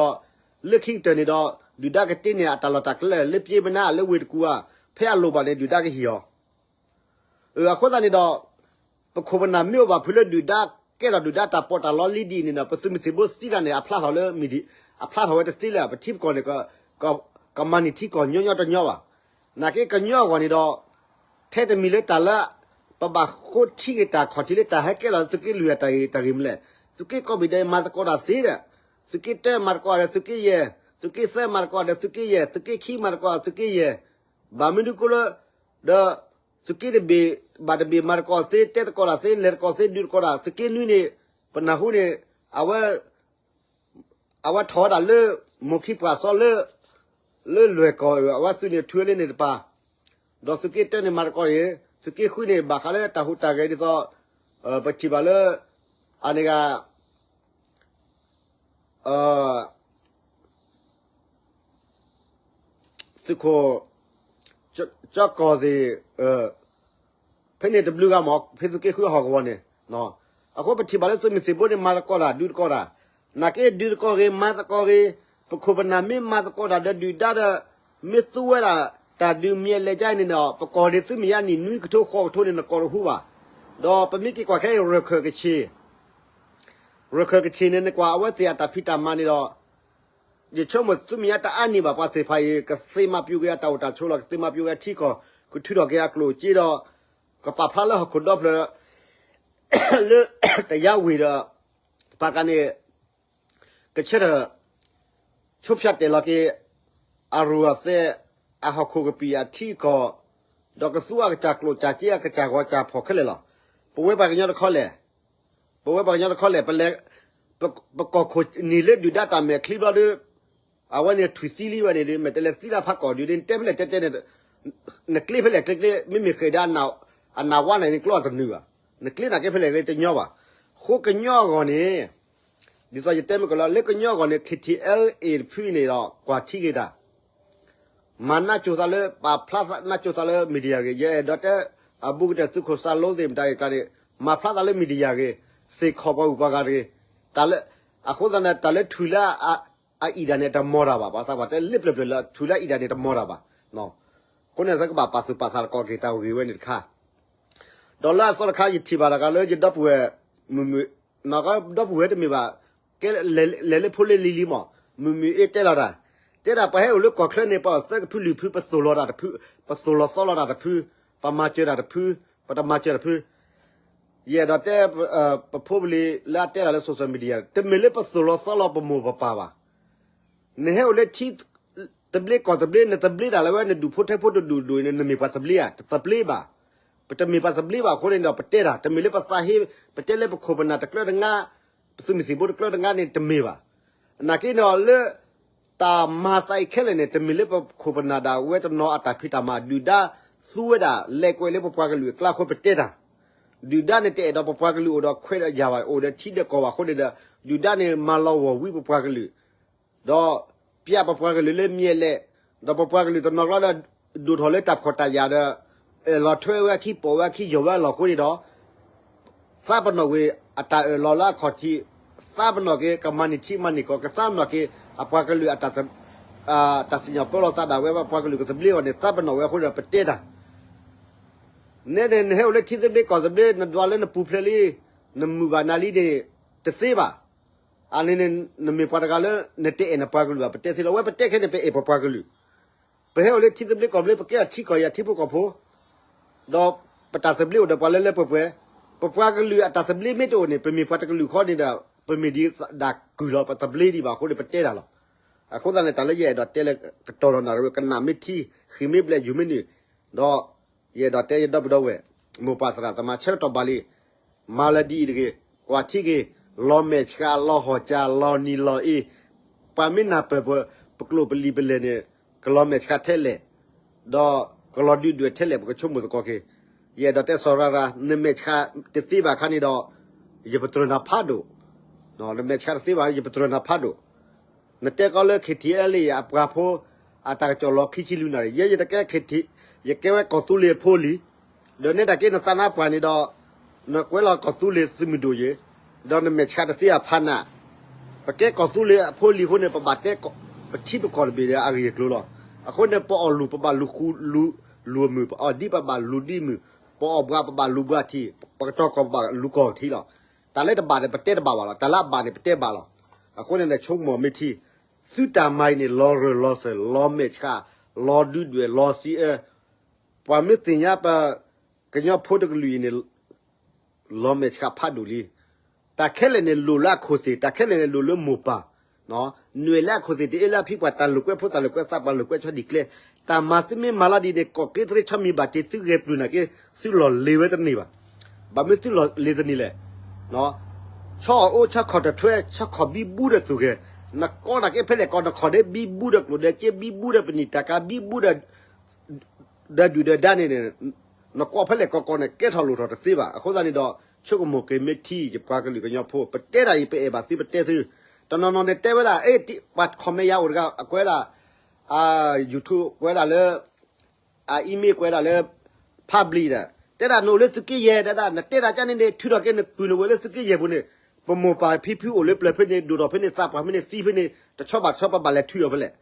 လၢခံကတၢၢ်န့ၣ်ဒီး ဒုၣ်ဒါကတ့န့ၢ်အတၢ်လီၢ်တၢ်ကျဲလၢပျ့ပနါလၢဝ့ၢ်တကူၣ်ဧါ, ဖဲအလိၣ်ဘၣ်န့ၣ် ဒုၣ်ဒါကဟ့ၣ်အီၤ. အဃိသတးန့ၣ်ဒီး ပခိၣ်ပနၢ်မ့ၢ်အိၣ်ဘၣ်ဖုးလၢဒုၣ်ဒါ ကဲထီၣ်ဒုၣ်ဒါတၢ်ပီးတၢ်လီလံဒ်အံၤန့ၣ်ဒီး ပသုးမုၢ်သံၣ်ဘိသံတၢ်န့ၣ် အဖျါထီၣ်လၢမ့ၢ်ဒ်, အဖျါထီၣ်ဝဲတသ့လၢၤ. ပထံပကီၢ်န့ၣ် ကမၤန့ၢ်ထံကီၢ်ညီညီတညီဘၣ်. နာ်က့ကညီအဂီၢ်န့ၣ်ဒီး ထဲတမံၤလၢတၢ်လၢ ပဘၣ်ဃိထံက့ၤတၢ်ခီၣ်ထံးလၢတၢ်ဟဲကဲထီၣ်သုးက့လွံၢ်အတၢ်ဂ့ၢ်တၢ်ဂ့ၢ်မနုၤလဲၣ်. သုးက့ကိးဘ့ၣ်ဒီးမၤသကိးတၢ်သ့ဒီး သုးက့တၢမၤသကိးဒီးသုးက့ယဲၢ်, သုးက့သၢမၤသကိးဒီးသုးက့ယဲၢ်, သုးက့ခံမၤသကိးသုးက့ယဲၢ်, ဘၣ်မနုၤဃိလၢ ဒီး သုးက့တဘ့ၣ်ဘၣ်တဘ့ၣ်မၤသကိးသ့, တဲသကိးတၢ်သ့, လဲၤသကိးသ့, ဒုးသကိးတၢ်, သုးက့နွံန့ၣ် ပနၢ်ဟူန့ၣ် အဝဲ အဝဲထီၣ်ဝဲဒၣ်လၢ မိၢ်ခံပှၤစီလၢ လၢလွဲၢ်ကီၢ် အဝဲသုးန့ၣ်ထုးလၢန့ၣ်တပၤ, ဒီးသုးက့တၢန့ၣ်မၤသကိးန့ၣ်, သုးက့ဃုန့ၣ် ဘၣ်ဃးလၢတၢ်ဟူးတၢ်ဂဲၤဒ်သိး ပထံၣ်ဘၣ်လၢ အန့ၣ်ဂ့ၤ သုးခိၣ် ကၠီကီၢ်သ့ၣ် ဖဲန့ၣ်တဘျုးဂၤမ့ၢ် ဖဲသုးက့ဃုအဟီၣ်ကဝီၤန့ၣ်, အဃိပထံၣ်ဘၣ်လၢသုးမုၢ်သံၣ်ဘိန့ၣ် မၤသကိးတၢ် ဒုးသကိးတၢ်, နာ်က့ဒုးသကိးဂ့ၤ မၤသကိးဂ့ၤ, ပခိၣ်ပနၢ်မ့ၢ်မၤသကိးတၢ်ဒီးဒုၣ်ဒါဒီး မ့ၢ်သူဝဲဒၣ်တၢ်ဒုးမ့ၢ်အလဲၤကါအံၤန့ၣ်ဒီး ပကိးဒံးသုးမ့ၢ်ယါနံၣ်နွံကထိဃိးကထိန့ၣ် နကိးတဟူဘၣ်. ဒီးပမ့ၢ်က့ၤကွၢ်ခဲအံၤ ရခၢၣ်ကဆ့ၣ် ရခၢၣ်ကဆ့ၣ်န့ၣ် နကွၢ်အဝဲသ့ၣ်အတၢ်ဖံးတၢ်မၤန့ၣ်ဒီး ယဆိကမိၣ်သုးမ့ၢ်ယါတအါန့ၢ်ဘၣ် ပှၤသ့ၣ်တဖၣ်အံၤ ကသ့မၤပျူၤက့ၤအတၢ်အိၣ်တၢ်ဆိးလီၤ, ကသ့မၤပျူၤက့ၤအထံကီၢ်, ကထုးထီၣ်က့ၤအကျိၣ်အစ့ဒီး ကပာ်ဖျါလၢဟီၣ်ခိၣ်ဒီဖျၢၣ် လၢတယါဝ့ၢ်ဒီး ပှၤကန့ၣ် ကဆၢထၢၣ် ဆိဖၠးတဲာ်လီၤက့ၤ အရူၢ်အသဲး အဟီၣ်ခိၣ်ကပံာ်အထံအကီၢ်, ဒီးကသူအကစၢ်ကျိၣ်စၢ်စ့အကစၢ်ဂီၤစၢ်ဖီၣ်ခဲလၢာ်လီၤ. ပဝဲပှၤကညီတခီလဲၣ်, ပဝဲပှၤကညီတခီလဲၣ်, ပလဲၤ ပကီၢ်ခိၣ်နံၤလၢဒုၣ်ဒါတၢ်မဲာ်ချံဘျီဒီး အဝဲန့ၣ်ထွံၣ်သံလံဝဲန့ၣ်ဒီး မ့ၢ်တလဲၤသံလၢဖးကီၢ်ဒုးဒီး နတဲဖဲလဲၣ်တဲတဲန့ၣ် နကျ့ဖဲလဲၣ်ကျ့ကျ့ မ့မ့ၢ်ဃဲၤဒီး အနၢ်ဝါန့ၣ် နကျိအတနုာ်ဘၣ်, နကျ့နာ်က့ဖဲလဲၣ်တညီဘၣ်. ဃိကညီအဂီၢ်န့ၣ် ဒ်သိးယတဲမ့ၢ်ကလီၤ လၢကညီအဂီၢ်န့ၣ် ခ့ထံအဲလ်အ့တဖုန့ၣ်ဒီး ကွၢ်ထံက့ၤတၢ် မၤနၢ်ကၠိသးလၢ ပာ်ဖျါနၢ်ကၠိသးလၢ media ဂ့ၤ, ယအဲၣ်ဒိးတဲ အဘူးကတၢၢ်သုးခိၣ်စၢ်လိသ့ၣ်မတၤဂ့ၤကျါန့ၣ် မၤဖျါသးလၢ media ဂ့ၤ, စ့ၢ်ကီးပှၤဂုၤပှၤဂၤတဂ့ၤ, တၢ်လၢ အဃိသတးန့ၣ် တၢ်လၢထွံၣ်လၢအအံၣ်ဒၣ်န့ၣ် တမီၤတၢ်ဘၣ်, ပှၤသးပှၢ်တဲလၢပျၢၤပျၢၤလၢထွံၣ်လၢအအံၣ်ဒၣ်န့ၣ် တမီၤတၢ်ဘၣ်. အဃိန့ၣ်သကဘၣ်ပာ်သူၣ်ပာ်သးတကီးက့ၤတၢ်ဂ့ၢ်ဝဲန့ၣ်တခါ ဒီးလၢအသီတခါ ယထံၣ်ဘၣ်တဂၤလၢယဒီပုၢ်ဝဲၢ် မုၢ်မုၢ်, ဒီပုၢ်ဝဲၢ်တမ့ၢ်ဘၣ်, ကဲလဲၤလၢဖိလၢလံၤလံမး, မုၢ်မုၢ်အ့တဲလီၤတၢ်, တဲဒၣ်ပှၤဟဲအိၣ်လၢကီၢ်ချၢန့ၣ် ပှၤအိၣ်သၢကဖုလွံၢ်ဖု ပသိၣ်လီၤတၢ်တဖု, ပသိၣ်လီၤသီလီၤတၢ်တဖု, ပမၤစၢၤတၢ်တဖု, ပတမၤစၢၤတၢ်တဖု. ယအဲၣ်ဒိးတဲ ပဖိပလံၤလၢအတဲတၢ်လၢ social media တမ့ၢ်လၢပသိၣ်လီၤသီလီၤပမိၢ်ပပၢ်ဘၣ်. နဟဲအိၣ်လၢထံသဘျ့ကီၢ်သဘျ့ နသဘျ့တၢ်လၢဝဲ နဒူၣ်ဖိထၢဖိတဒူၣ်ဒိၣ်န့ၣ် နမ့ၢ်ပှၤသဘျ့ဧါ, တသဘျ့ဘၣ်. ပတမ့ၢ်ပှၤသဘျ့ဘၣ်အဃိန့ၣ်ဒီး ပတဲတၢ် တမ့ၢ်လၢပသးဟ့ ပတဲလၢပခိၣ်ပနၢ်တကျၢတငါ, ပသုးမုၢ်သံၣ်ဘိတကျၢတငါန့ၣ် တမ့ၢ်ဘၣ်. နာ်က့န့ၣ်ဒီး လၢတၢ်မၤသးအံၤခဲလၢာ်န့ၣ် တမ့ၢ်လၢပခိၣ်ပနၢ်ဒၣ်ဝဲတနီၤအတၢ်ဖံးတၢ်မၤ ဒုၣ်ဒါသူဝဲဒၣ် လဲၤကွဲးလၢပပှၤကလုာ်အကျါအဃိပတဲတၢ်. ဒုၣ်ဒါန့ၣ်တအဲၣ်ဒိးပပှၤကလုာ်အိၣ်ဒီးခွဲးဒီးယာ်ဘၣ် အိၣ်ဒီးထံဒီးကီၢ်ဘၣ်အဃိန့ၣ်ဒီး ဒုၣ်ဒါန့ၣ်မၤလီၤဂီၢ်ဝံပပှၤကလုာ် ဒီးပျးပပှၤကလုာ်လၢမ့ၢ်အလဲၣ်, ဒီးပပှၤကလုာ်တနီၤကျါဒီး ဒိၣ်ထီၣ်လၢတၢ်ဖှီၣ်တၢ်ယာ်ဒီး အၢၣ်လီၤထွဲဝဲအခံ ပိာ်ဝဲအခံ ယီၢ်ဝဲအလီၢ်အဃိန့ၣ်ဒီး သးပနီၣ်ကွံာ်အတၢ်အၢၣ်လီၤလၢအခီၣ်ထံး, သးပနီၣ်က့ၤကမၤန့ၢ်ထံမၤန့ၢ်ကီၢ်, ကသးပနီၣ်က့ၤအပှၤကလုာ်အတၢ် တၢ်စံၣ်ညီၣ်ပၢလီၤသးဒၣ်ဝဲ ပှၤကလုာ်ကသဘျ့အဂီၢ်န့ၣ် သးပနီၣ်ဝဲအဃိဒီးပတဲတၢ် နဲဒၣ် နဟဲအိၣ်လၢထံသဘျ့ကီၢ်သဘျ့ နဒွးလၢနပူၤဖျဲးလံ, နမုာ်ဘၣ်နၤလံန့ၣ် တသ့ဘၣ်. အန့ၣ်န့ၣ် နမ့ၢ်ပှၤတဂၤလၢ နတအဲၣ်နပှၤကလုာ်ဘၣ် ပတဲသ့လီၤ. ဝဲပတဲခဲန့ၣ် ပအဲၣ်ပပှၤကလုာ်. ပဟဲအိၣ်လၢထံသဘျ့ကီၢ်သဘျ့ ပကဲထံကီၢ်ယၤထံဖိကီၢ်ဖိ ဒီးပတၢ်သဘျ့အိၣ်ဒီးပှၤလၢလၢပှဲၤပှဲၤ, ပပှၤကလုာ်အတၢ်သဘျ့မ့ၢ်တအိၣ်န့ၣ် ပမ့ၢ်ပှၤတကလုာ်ဃီန့ၣ်ဒီး ပမ့ၢ်ဒ်ဒၣ်ကုၢ်လီၤ ပသဘျ့ဒံးဘၣ်အဃိန့ၣ် ပတဲတၢ်လီၤ. အဃိသတးန့ၣ် တၢ်လၢယအဲၣ်ဒိးတဲလၢကတီၢ်ဒီးနၣ်ရံၣ်ဝဲ ကနၣ်မ့ၢ်ထံ ဃံၢ်မ့ၢ်ဘျဲး ယူၤမ့ၢ်နုာ်, ဒီးယအဲၣ်ဒိးတဲယဒီပုၢ်ဒီဝဲၢ် မိၢ်ပၢ်သရၣ်သမါ ဆၢကတီၢ်ဘၣ်လံ မၤလၢဒ်အံၤတဂ့ၤ, ကွၢ်ထံက့ၤ, လီၤမဲာ်ဆှး လီၤဟီၣ်ကၠၢ် လီၤနံၤလီၤအ့, ပှၤမ့ၢ်နၢ်ပၢၢ်ပှၤ ပကျိာ်ပလံၤပလဲၢ်န့ၣ် ကလီၤမဲာ်ဆှးထဲလဲၣ်, ဒီးကလီၤဒုၣ်ဒွဲၣ်ထဲလဲၣ် ပကဆိကမိၣ်သကိးက့ၤ. ယအဲၣ်ဒိးတဲစီၤရၤရၤ နမဲာ်ဆှးတသ့ဘၣ်အခါန့ၣ်ဒီး ယပတြၢၤနၤဖးဒိၣ်, နမဲာ်ဆှးတသ့ဘၣ် ယပတြၢၤနၤဖးဒိၣ်. နတဲကီးလၢ ခ့ထံအဲလ့ၣ် အပှၤဖိ အတၢ်ကစီၣ်လီၤခံဆံလွံၢ်နၣ်ရံၣ်, ယဲယတကဲ ခ့ထံ, ယကဲဝဲကီၢ်သူလ့ၤအဖိလံ, ဒီးနဲဒၣ်က့ နသးနါပှၢ်န့ၣ်ဒီး နကွဲးလီၤကီၢ်သူလ့ၤသုးမုၢ်ဒိၣ်ယဲ, ဒီးနမဲာ်ဆှးတသ့အဖးနး, ပကဲကီၢ်သူလ့ၤအဖိလံအဃိန့ၣ် ပဘၣ်တဲ ပထံပကီၢ်တဘ့ၣ်ဒီးအဂ့ၢ်အကျိၤလီၤ. အဃိန့ၣ် ပအီၣ်လူၤ ပဘၣ်လူၤဃူ လူၤအမုၢ်, ပအီၣ်ဒံး ပဘၣ်လူၤဒံးမုၢ်, ပအီၣ်ဘှး ပဘၣ်လူၤဘှးထံ, ပကတီၤကီၢ် ပဘၣ်လူၤကီၢ်ထံလီၤ. တၢ်လၢတဘၣ်န့ၣ် ပတဲတဘၣ်ဘၣ်လီၤ. တၢ်လၢအဘၣ်န့ၣ် ပတဲဘၣ်လီၤ. အဃိန့ၣ် ဆိကမိၣ်မ့ၢ်ထံ, သုတၢ်မၤအံၤန့ၣ် လီၤရၢၢ်လီၤစၢၤ လီၤမဲာ်ဆှး လီၤဒုၣ်ဒွဲၣ် လီၤစံးအၢ, ပှၤမ့ၢ်သ့ၣ်ညါပ ကညီဖိတကလုာ်အံၤန့ၣ် လီၤမဲာ်ဆှးဖးဒိၣ်လံ. တၢ်ခဲလၢာ်န့ၣ် လိၣ်လၢအခိၣ်သ့ၣ်, တၢ်ခဲလၢာ်န့ၣ် လိၣ်လၢမိၢ်ပၢ်, နွဲၣ်လၢအခိၣ်သ့ၣ် တအ့လၢအဖံပှၢ် တၢ်လိာ်ကွဲဖိ တၢ်လိာ်ကွဲသးပှၢ် လိာ်ကွဲဆီဒံၣ်ကျဲ, တၢ်မၤသုမ့ၢ်မၤလီၤဒ်န့ၣ် ကီၢ်က့သရ့ဆီမံၤဘၣ်တ့ၢ် သုဂဲၤပျုၢ်နာ်က့ သုလီၢ်လ့ၤဝဲတန့ၢ်ဘၣ်. ဘၣ်မနုၤသုလီၢ်လ့ၤတန့ၢ်လဲၣ်. ဆီအီၣ်အိၣ် ဆီခီၣ်တထွဲ ဆီခီၣ်ဘံဘူဒီးသူၣ်ဂဲၤ, နကီနာ်က့ဖဲလဲၣ်ကီ နခီၣ်ဒ့ဘံဘူဒီးကျိၣ်ဒီးစ့ ဘံဘူဒီးပနံာ်တၢ်ကါ ဘံဘူဒီး ဒီးဒုၣ်ဒီးဒါန့ၣ် နကွၢ်ဖဲလဲၣ်ကီကီန့ၣ် ကဲထီၣ်လိၣ်ထီၣ်တသ့ဘၣ်. အဃိသတးန့ၣ်ဒီး ဆိကမိၣ်က့ၤမ့ၢ်ထံ ယပှၤကလုာ်ကညီဖိ ပတဲဒၣ်အံၤ ပအဲၣ်ဘၣ်သု ပတဲသု, တနီၤနီၤန့ၣ်တဲဝဲဒၣ် ပှၤ comment ယၤအိၣ်တဂၤ အကွဲးဒၣ် YouTube ကွဲးဒၣ်လၢ အ email ကွဲးဒၣ်လၢ public ဒီး တဲဒၣ်နအိၣ်လၢသုးက့ယဲၢ် တဲဒၣ် နတဲဒၣ်ကန့ၣ်န့ၣ် ထုးထီၣ်က့ၤနပုၢ်နဝဲၢ်လၢသုးက့ယဲၢ်ပူၤန့ၣ် ပမိၢ်ပၢ်ဖံဖုအိၣ်လၢပျၢၤဖဲန့ၣ် ဒိၣ်ထီၣ်ဖဲန့ၣ် သးပှၢ်ဖဲန့ၣ် သံဖဲန့ၣ် တဆီဘၣ်တဆီ ပဘၣ်လဲၤထုးအီၤဖဲလဲၣ်.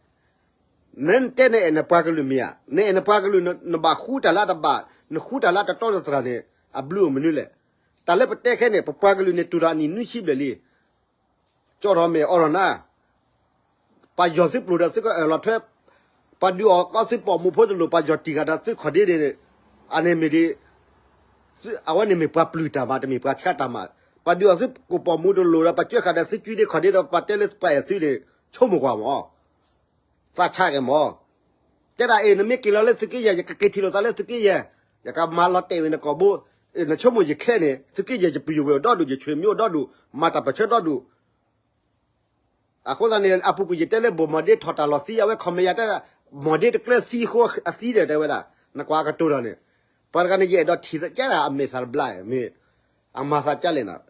နတဲနအဲၣ်နပှၤကလုာ်မ့ၢ်ဧါ, နအဲၣ်နပှၤကလုာ် နဘၣ်ဃူတၢ်လၢတဘၣ်, နဃူတၢ်လၢတတီတတြၢ်န့ၣ် အဘျုးအိၣ်မနုၤလဲၣ်. တၢ်လၢပတဲခဲန့ၣ် ပပှၤကလုာ်န့ၣ် တူၢ်ဒီးအနံၣ်နွံဆံဘျဲၣ်လံ. ကၠီထီၣ်မ့ၢ်အီထီၣ်နၤ ပှၤယီၤသုပျိၢ်ဒီးသုကအၢၣ်လီၤထွဲ, ပှၤဒုးအီၣ်ကီသုပိာ်မုၣ်ဖိတလိၣ် ပှၤယီၤတံၢ်ဃာ်ဒီးသုခီၣ်ဒ့န့ၣ်, အန့ၣ်မ့ၢ်ဒ်, အဝဲန့ၣ်မ့ၢ်ပှၤပျုၢ်တၢ်မး တမ့ၢ်ပှၤဆှးတၢ်မး. ပှၤဒုးအီၣ်သုကိာ်ပိာ်မုၣ်တလိၣ်ဒီး ပှၤကၢဃာ်ဒီးသုကုဒ့ခီၣ်ဒ့ဒီး ပှၤတဲလၢပှၤအဲၣ်သုန့ၣ် ဆိကမိၣ်ကွၢ်မး သးဆါက့ၤမး. တဲဒၣ်အ့ၣ် နမ့ၢ်က့ၤလီၤလၢသုးက့ယဲၢ် ယကက့ၤထံၣ်လိာ်သးလၢသုးက့ယဲၢ်, ယကမၤလီၤတဲာ်ဝဲနကိာ်ဘိ, နဆိကမိၣ်ယခဲန့ၣ် သုးက့ယဲၢ် ယပျုၢ်ယဝဲၢ်အိၣ်ဒီဒူၣ် ယဆွေမျိုးအိၣ်ဒီဒူၣ် မၤတၢ်ပၢၢ်ဆၢဒီဒူၣ်. အဃိသတးန့ၣ် အပူၤကွံာ်ယတဲလၢ ဘိၣ်မီၢ်ဒ့ထီၣ်တၢ်လီၢ်သံ အဝဲ comment ယၤတဲဒၣ် မီၢ်ဒ့တကျၢၤသံအဃိအသံဒီး တဲဝဲဒၣ် နကွၢ်ကတိၤဒီးန့ၣ်, ပှၤတဂၤန့ၣ် ယအဲၣ်ဒိးထံၣ်ကဲဒၣ်အမဲာ်သၣ်တဘျါ မ့ၢ်အမၤသးကလဲၣ်နီၤ.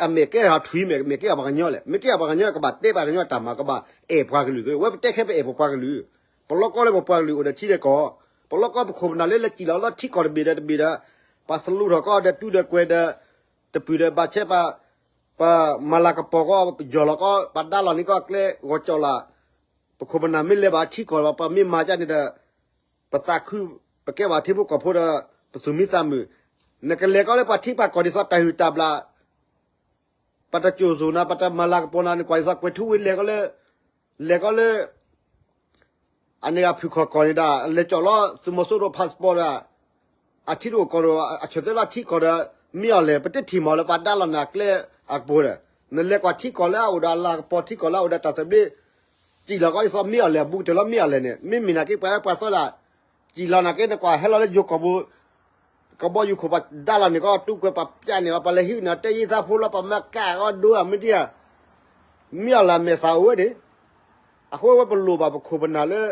အမဲာ်ကဲထီၣ်ထွံၣ် မ့ၢ်ကဲထီၣ်ပှၤကညီလဲၣ်, မ့ၢ်ကဲထီၣ်ပှၤကညီ ကဘၣ်တဲပှၤကညီတၢ်မၤ ကဘၣ်အဲၣ်ပှၤကလုာ်, ဝဲပတဲခဲပအဲၣ်ပပှၤကလုာ်, ပလီၢ်ကီၢ်လၢပပှၤကလုာ်အိၣ်ဒီးထံဒီးကီၢ်, ပလီၢ်ကီၢ်ပခိၣ်ပနၢ်လၢလဲၤစံၣ်လီၤလီၤထံကီၢ်တဘ့ၣ်ဒီးတဘ့ၣ်ဒီး, ပှၤစလူးထီၣ်ကီၢ်ဒီးတူဒီးကွဲၤဒီး, တပုၢ်ဒီးဘၣ်ဆဲးပှၤ ပမၤလၤကပီၤကီၢ် ပယီၢ်လီၤကီၢ် ပှၤဒါလီၤန့ၢ်ကီၢ်ကျဲဂီၤကၠီၣ်လၢ်, ပခိၣ်ပနၢ်မ့ၢ်လဲၤဘၣ်ထံကီၢ် ပမ့ၢ်မၤကန့ၣ်ဒီး, ပသးခု, ပကဲဘၣ်ထံဖိကီၢ်ဖိဒီး ပသူၣ်မံသးမုာ်, နကလဲၤကီၢ်လၢပှၤထံပှၤကီၢ်ဒ်သိးတၢ်ဟုၣ်တၢ်ဘျၣ် ပတကၠိၣ်စိၤနၤ ပတမၤလၤကပီၤနၤ နကွၢ်ဒ်သိးကွဲၤထူဝ့လဲၤကီၢ်လၢ, လဲၤကီၢ်လၢ အန့ၣ်ဂၤဖုၣ်ခီၣ်ကီၢ်န့ၣ်ဒၣ် လဲၤကၠီၣ်လီၤ သုးမီၤစိရိၤ passport ဒၣ်, အထံတအိၣ်ကီၢ်တအိၣ် အဆၢၣ်သၢလၢထံကီၢ်ဒီး မ့ၢ်အီၤလဲၣ် ပတထံၣ်မီၢ်လၢပှၤဒါလီၤနၤကျဲအကပူၤဒီး, နလဲၤကွၢ်ထံကီၢ်လၢအအိၣ်ဒီးအလၤကပီၤထံကီၢ်လၢအအိၣ်ဒီးတၢ်သဘျ့, စံၣ်လီၤကီၢ်ဒ်သိးမ့ၢ်အီၤလဲၣ် အဘူးကတၢၢ်လီၤမ့ၢ်အီၤလဲၣ်န့ၣ် မ့မ့ၢ်နာ်က့ပှၤပှၤသီဒၣ်, စံၣ်လီၤနာ်က့နကွၢ်ဟဲလီၤလၢယိၤကီၢ်ပူၤ ကဘီယူၤခိၣ်ပှၤဒါလီၤန့ၣ်ကီၢ် တူၢ်ကွဲးပှၤပျၢ်န့ၣ် ပှၤလဲၤဟံးန့ၢ် တဲယ့သးဖိလီၤ ပှၤမၤကၣ်အီၤဒိၣ်အမ့ၢ်ဒ်ဧါ, မ့ၢ်အီၤလၢမဲာ်သးအိၣ်ဝဲန့ၣ်, အဃိဝဲပလိၣ်ဘၣ်ပခိၣ်ပနၢ်လၢ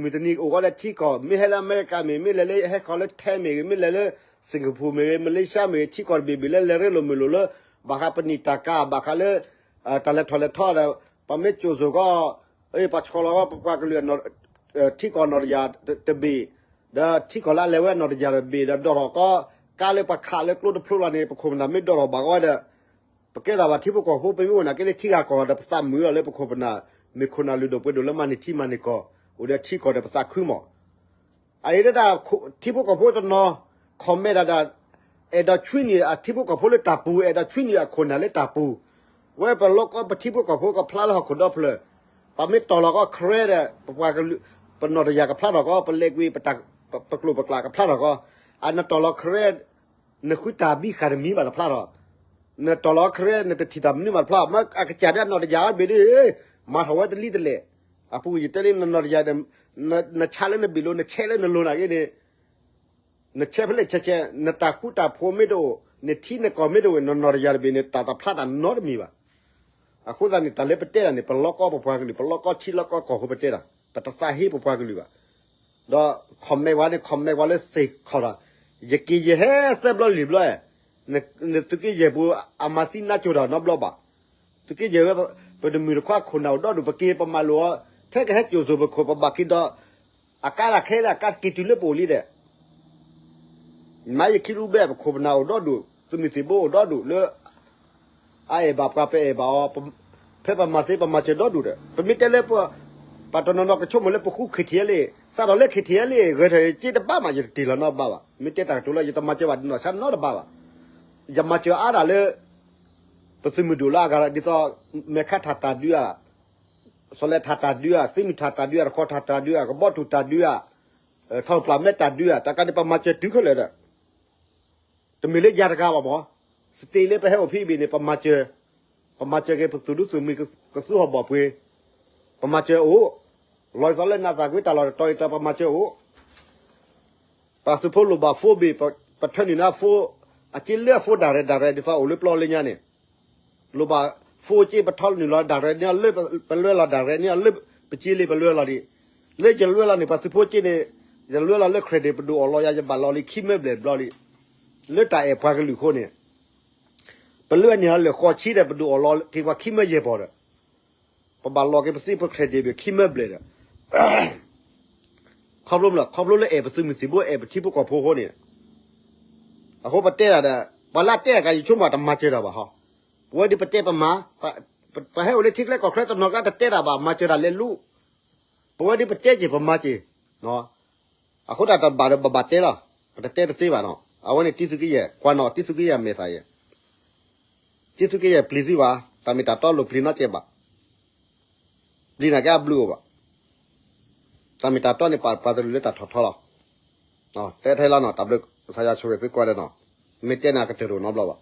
မုၢ်တနံၤအိၣ်ဃီလၢထံကီၢ် မ့ၢ်ဟဲလၢအမဲရကၤမ့ၢ် မ့ၢ်လဲၤလၢဟဲခီလၢထဲမ့ၢ်ဂ့ၤ မ့ၢ်လဲၤလၢ စ့ၣ်ကပူၤမ့ၢ်ဂ့ၤ မလ့ၡါမ့ၢ်ဂ့ၤ ထံကီၢ်တဘ့ၣ်ဘ့ၣ်လၢလဲၤရ့လိာ်မုာ်လိာ်လၢ ဘၣ်ဃးပနံာ်တၢ်ကၤ ဘၣ်ဃးလၢ တၢ်လဲၤထီၣ်လဲၤထီဒီး ပမ့ၢ်ကၠိၣ်စိၤကီၢ် ပှၤဆီလီၤဝဲပပှၤကလုာ် ထံကီၢ်နီၢ်တယၢ်တဘ့ၣ်, ဒီးထံကီၢ်လၢအလဲၤဝဲနီၢ်တယၢ်တဘ့ၣ် ဒီးဒိၣ်ထီၣ်ကီၢ် ကါလၢပှၤခးလၢကျိတဖျိလီၤန့ၣ် ပခိၣ်ပနၢ်မ့ၢ်ဒိၣ်ထီၣ်ဘၣ်ကီးဝဲဒီး ပကဲထီၣ်ဘၣ်ထံဖိကီၢ်ဖိ ပမ့ၢ်အိၣ်နာ်က့လၢထံဂၤကီၢ်ဂၤဒီး ပသးမုာ်လီၤလၢပခိၣ်ပနၢ် မ့ၢ်ခိၣ်နၢ်လုၢ်ဒိၣ်ပှ့ၤဒိၣ်လၢမၤန့ၢ်ထံမၤန့ၢ်ကီၢ် အိၣ်ဒီးထံကီၢ်ဒီးပသးခုမး အအံၤဒၣ် ထံဖိကီၢ်ဖိတနီၤ comment ဒၣ်ဒၣ် အဲၣ်ဒိးဆွံနုာ်အထံဖိကီၢ်ဖိလၢတၢ်ပူၤ အဲၣ်ဒိးဆွံနုာ်အခိၣ်နၢ်လၢတၢ်ပူၤ, ဝဲပလီၢ်ကီၢ်ပထံဖိကီၢ်ဖိကဖျါလၢဟီၣ်ခိၣ်ဒီဖျၢၣ်, ပမ့ၢ်တီၢ်လီၤကီၢ် Karen ဒီး ပပှၤကလုာ် ပနီၢ်တယၢ်ကဖျါထီၣ်ကီၢ် ပလဲၤကွံာ် ပကျိာ်ပကျါကဖျါထီၣ်ကီၢ်, အနတီၢ်လီၤ Karen နဃုတၢ်ဘံဃာ်တမံၤဘၣ်တဖျါထီၣ်, နတီၢ်လီၤ Karen နတထံၣ်တၢ်မနုၤဘၣ်တဖျါ, မ့ၢ်အကစၢ်ဒၣ်နီၢ်တယၢ်အီၤတဘ့ၣ်ဒ် မၤထီၣ်ဝဲတလံတလဲၣ်, အပူၤကွံာ်ယတဲလံ နနီၢ်တယၢ်ဒီး နဆါလၢနဘ့ၣ်လိၤ နဆဲးလၢနလိၤနာ်က့န့ၣ် နဆဲးဖဲလဲၣ်ဆဲးဆဲး နတၢ်ဃူတၢ်ဖိးမ့ၢ်တအိၣ် နထံနကီၢ်မ့ၢ်တအိၣ် နနီၢ်တယၢ်တဘ့ၣ်န့ၣ် တၢ်တဖျါတၢ်နီတမံၤဘၣ်. အဃိသတးန့ၣ် တၢ်လၢပတဲတၢ်န့ၣ် ပလီၢ်ကီၢ်ပပှၤကလုာ် ပလီၢ်ကီၢ်ထံလီၢ်ကီၢ်ကီၢ်ဖိပတဲတၢ် ပတသးဟ့ပပှၤကလုာ်ဘၣ်. ဒီး comment ဝဲန့ၣ် comment ဝဲလၢစ့ၢ်ကီးဒီး ယက့ၤယဟဲသၢဘျီလွံၢ်ဘျီ, နသုးက့ယဲၢ်ပူၤ အမၤသံနါစိၤတၢ်နီတဘျီဘၣ်. သုးက့ယဲၢ်ဝဲ ပတမုၢ်တခွါခိၣ်နၢ်အိၣ်ဒီဒူၣ် ပက့ၤပမၤလိာ်အီၤ ထဲကဟဲကၠိၣ်စိၤပခိၣ် ပဘၣ်က့ၤဒီး အကါဒၣ်ခဲလၢာ် အကါက့ၤတုၤလၢပအိၣ်လံဒီး မ့ၢ်ယခံရူဘဲ ပခိၣ်ပနၢ်အိၣ်ဒီဒူၣ် သုးမုၢ်သံၣ်ဘိအိၣ်ဒီဒူၣ်လၢ အအဲၣ်ဘၣ်ပှၤ ပအဲၣ်ဘၣ်အီၤ, ဖဲပမၤသ့ပမၤစၢၤဒီဒူၣ်ဒီး ပမ့ၢ်တဲလၢပှၤ ပှၤတနီၤနီၤကဆိကမိၣ်လၢပဃူ ခ့ထံလ့ၣ် စးထီၣ်လၢ ခ့ထံလ့ၣ် ဂဲၤထီၣ်ယက့တဘၣ်မး ယတတ့ၢ်လီၤနီတဘၣ်ဘၣ်. မ့ၢ်တဲတၢ်ကတိၤလၢ ယတမၤစၢၤဘၣ်ဒ်နီၢ်ဆါနီတဘၣ်ဘၣ်. ယမၤစၢၤအါဒၣ်လၢ ပသုးမုၢ်ဒိၣ်လၢအဂၤ ဒ်သိး မဲာ်ခါထၣ်တၢ်ဒုးဧါ, စီၤလဲၤထၣ်တၢ်ဒုးဧါ, သံမုၢ်ထၣ်တၢ်ဒုးဧါ, တခီထၣ်တၢ်ဒုးဧါ, ကဘီတူၢ်တၢ်ဒုးဧါ, ထီၣ်ပျၢ်မဲတၢ်ဒုးဧါ, တၢ်ကါန့ၣ်ပမၤစၢၤတုၤခဲလၢာ်ဒီး တမ့ၢ်လၢယၤတဂၤဘၣ်မး, စတ့လၢပဟဲအိၣ်ဖဲအံၤဘ့ၣ်န့ၣ် ပမၤစၢၤ, ပမၤစၢၤက့ၤပသုးဒူသုးမုၢ်ကသူဟီၣ်ဘီၣ်ပှ့ၤ, ပမၤစၢၤအိၣ်, လီၤဆီလၢနသးကွံတၢ်လီၢ်တတီၤအံၤတီၤ ပမၤစၢၤအိၣ်, ပသုးဖိလိၣ်ဘၣ် phone ဘ့ၣ် ပထၢနုာ်နၤ phone အက့လၢအ phone ဒၣ်ရဲၣ်ဒၣ်ရဲၣ် ဒ်သိးအိၣ်လၢပျီလၢညါန့ၣ် လိၣ်ဘၣ် phone က့ ပထီနုာ်လီၤဒၣ်ရဲၣ်န့ၢ်အီၤလၢ ပလွဲလီၤဒၣ်ရဲၣ်န့ၢ်အီၤလၢ ပက့လံ ပလွဲလီၤဒံး, လၢယလွဲလီၤန့ၣ် ပှၤသုးဖိက့န့ၣ် ယလွဲလီၤလၢ credit ပဒိၣ်အီၣ်လီၤယၤ ယဘၣ်လီၤလံခံမၢဘျဲၣ်ဘျီလံ, လၢတၢ်အဲၣ်ပှၤကလုာ်အဃိန့ၣ်, ပလွဲန့ၢ်အီၤလၢဃိးဆံဒီး ပဒိၣ်အီၣ်လီၤက့ၤပှၤခံမၢယဲၢ်ပီၤဒီး ပဘၣ်လီၤက့ၤပသ့ပ credit ဘ့ၣ်ခံမၢဘျဲၣ်ဒီး ခီဖျိမ့ၢ်လၢ ခီဖျိလၢအဲၣ်ပသုးမုၢ်သံၣ်ဘိ အဲၣ်ပထံဖိကီၢ်ဖိအဃိန့ၣ်, အဃိပတဲဒၣ်ဒီး ပှၤလၢအတဲအကါ ယဆိကမိၣ်တမၤစၢၤတၢ်ဘၣ်ဟီ, ပဝဲဒ်ပတဲပမၤ, ပဟဲအိၣ်လၢထံကျဲကီၢ်ချၢတနီၤကျါတတဲတၢ်ဘၣ် မၤစၢၤတၢ်လဲၤလူ, ပဝဲဒ်ပတဲက့ၤပမၤက့ၤ, အဃိတၢ်တဘၣ်ဒီးပဘၣ်တဲလီၤ, ပတတဲတသ့ဘၣ်နီၤ, အဝဲန့ၣ်တံသုးက့ယဲၢ် ကွၢ်နီၣ်တံသုးက့ယဲၢ်မဲာ်သၣ်ယဲၢ်, တံသုးက့ယဲၢ်ပျံၤသုဘၣ်, တၢ်မ့ၢ်တၢ်တီလိၣ်ပျံၤနီတစဲးဘၣ်, ပျံၤနာ်က့အဘျုးအိၣ်ဘၣ်, တၢ်မ့ၢ်တၢ်တီန့ၣ်ပာ်ပှၤတရူးလၢတၢ်ထီၣ်ထီလီၤ, တဲထဲလီၤနီၤ, တၢ်ဘျုး ကစၢ်ယွၤဆိၣ်ဂ့ၤသုကိးဂၤဒဲးနီၤ, မ့ၢ်တဲန့ၣ်အကတၢၢ်တအိၣ်နီတဘျီဘၣ်,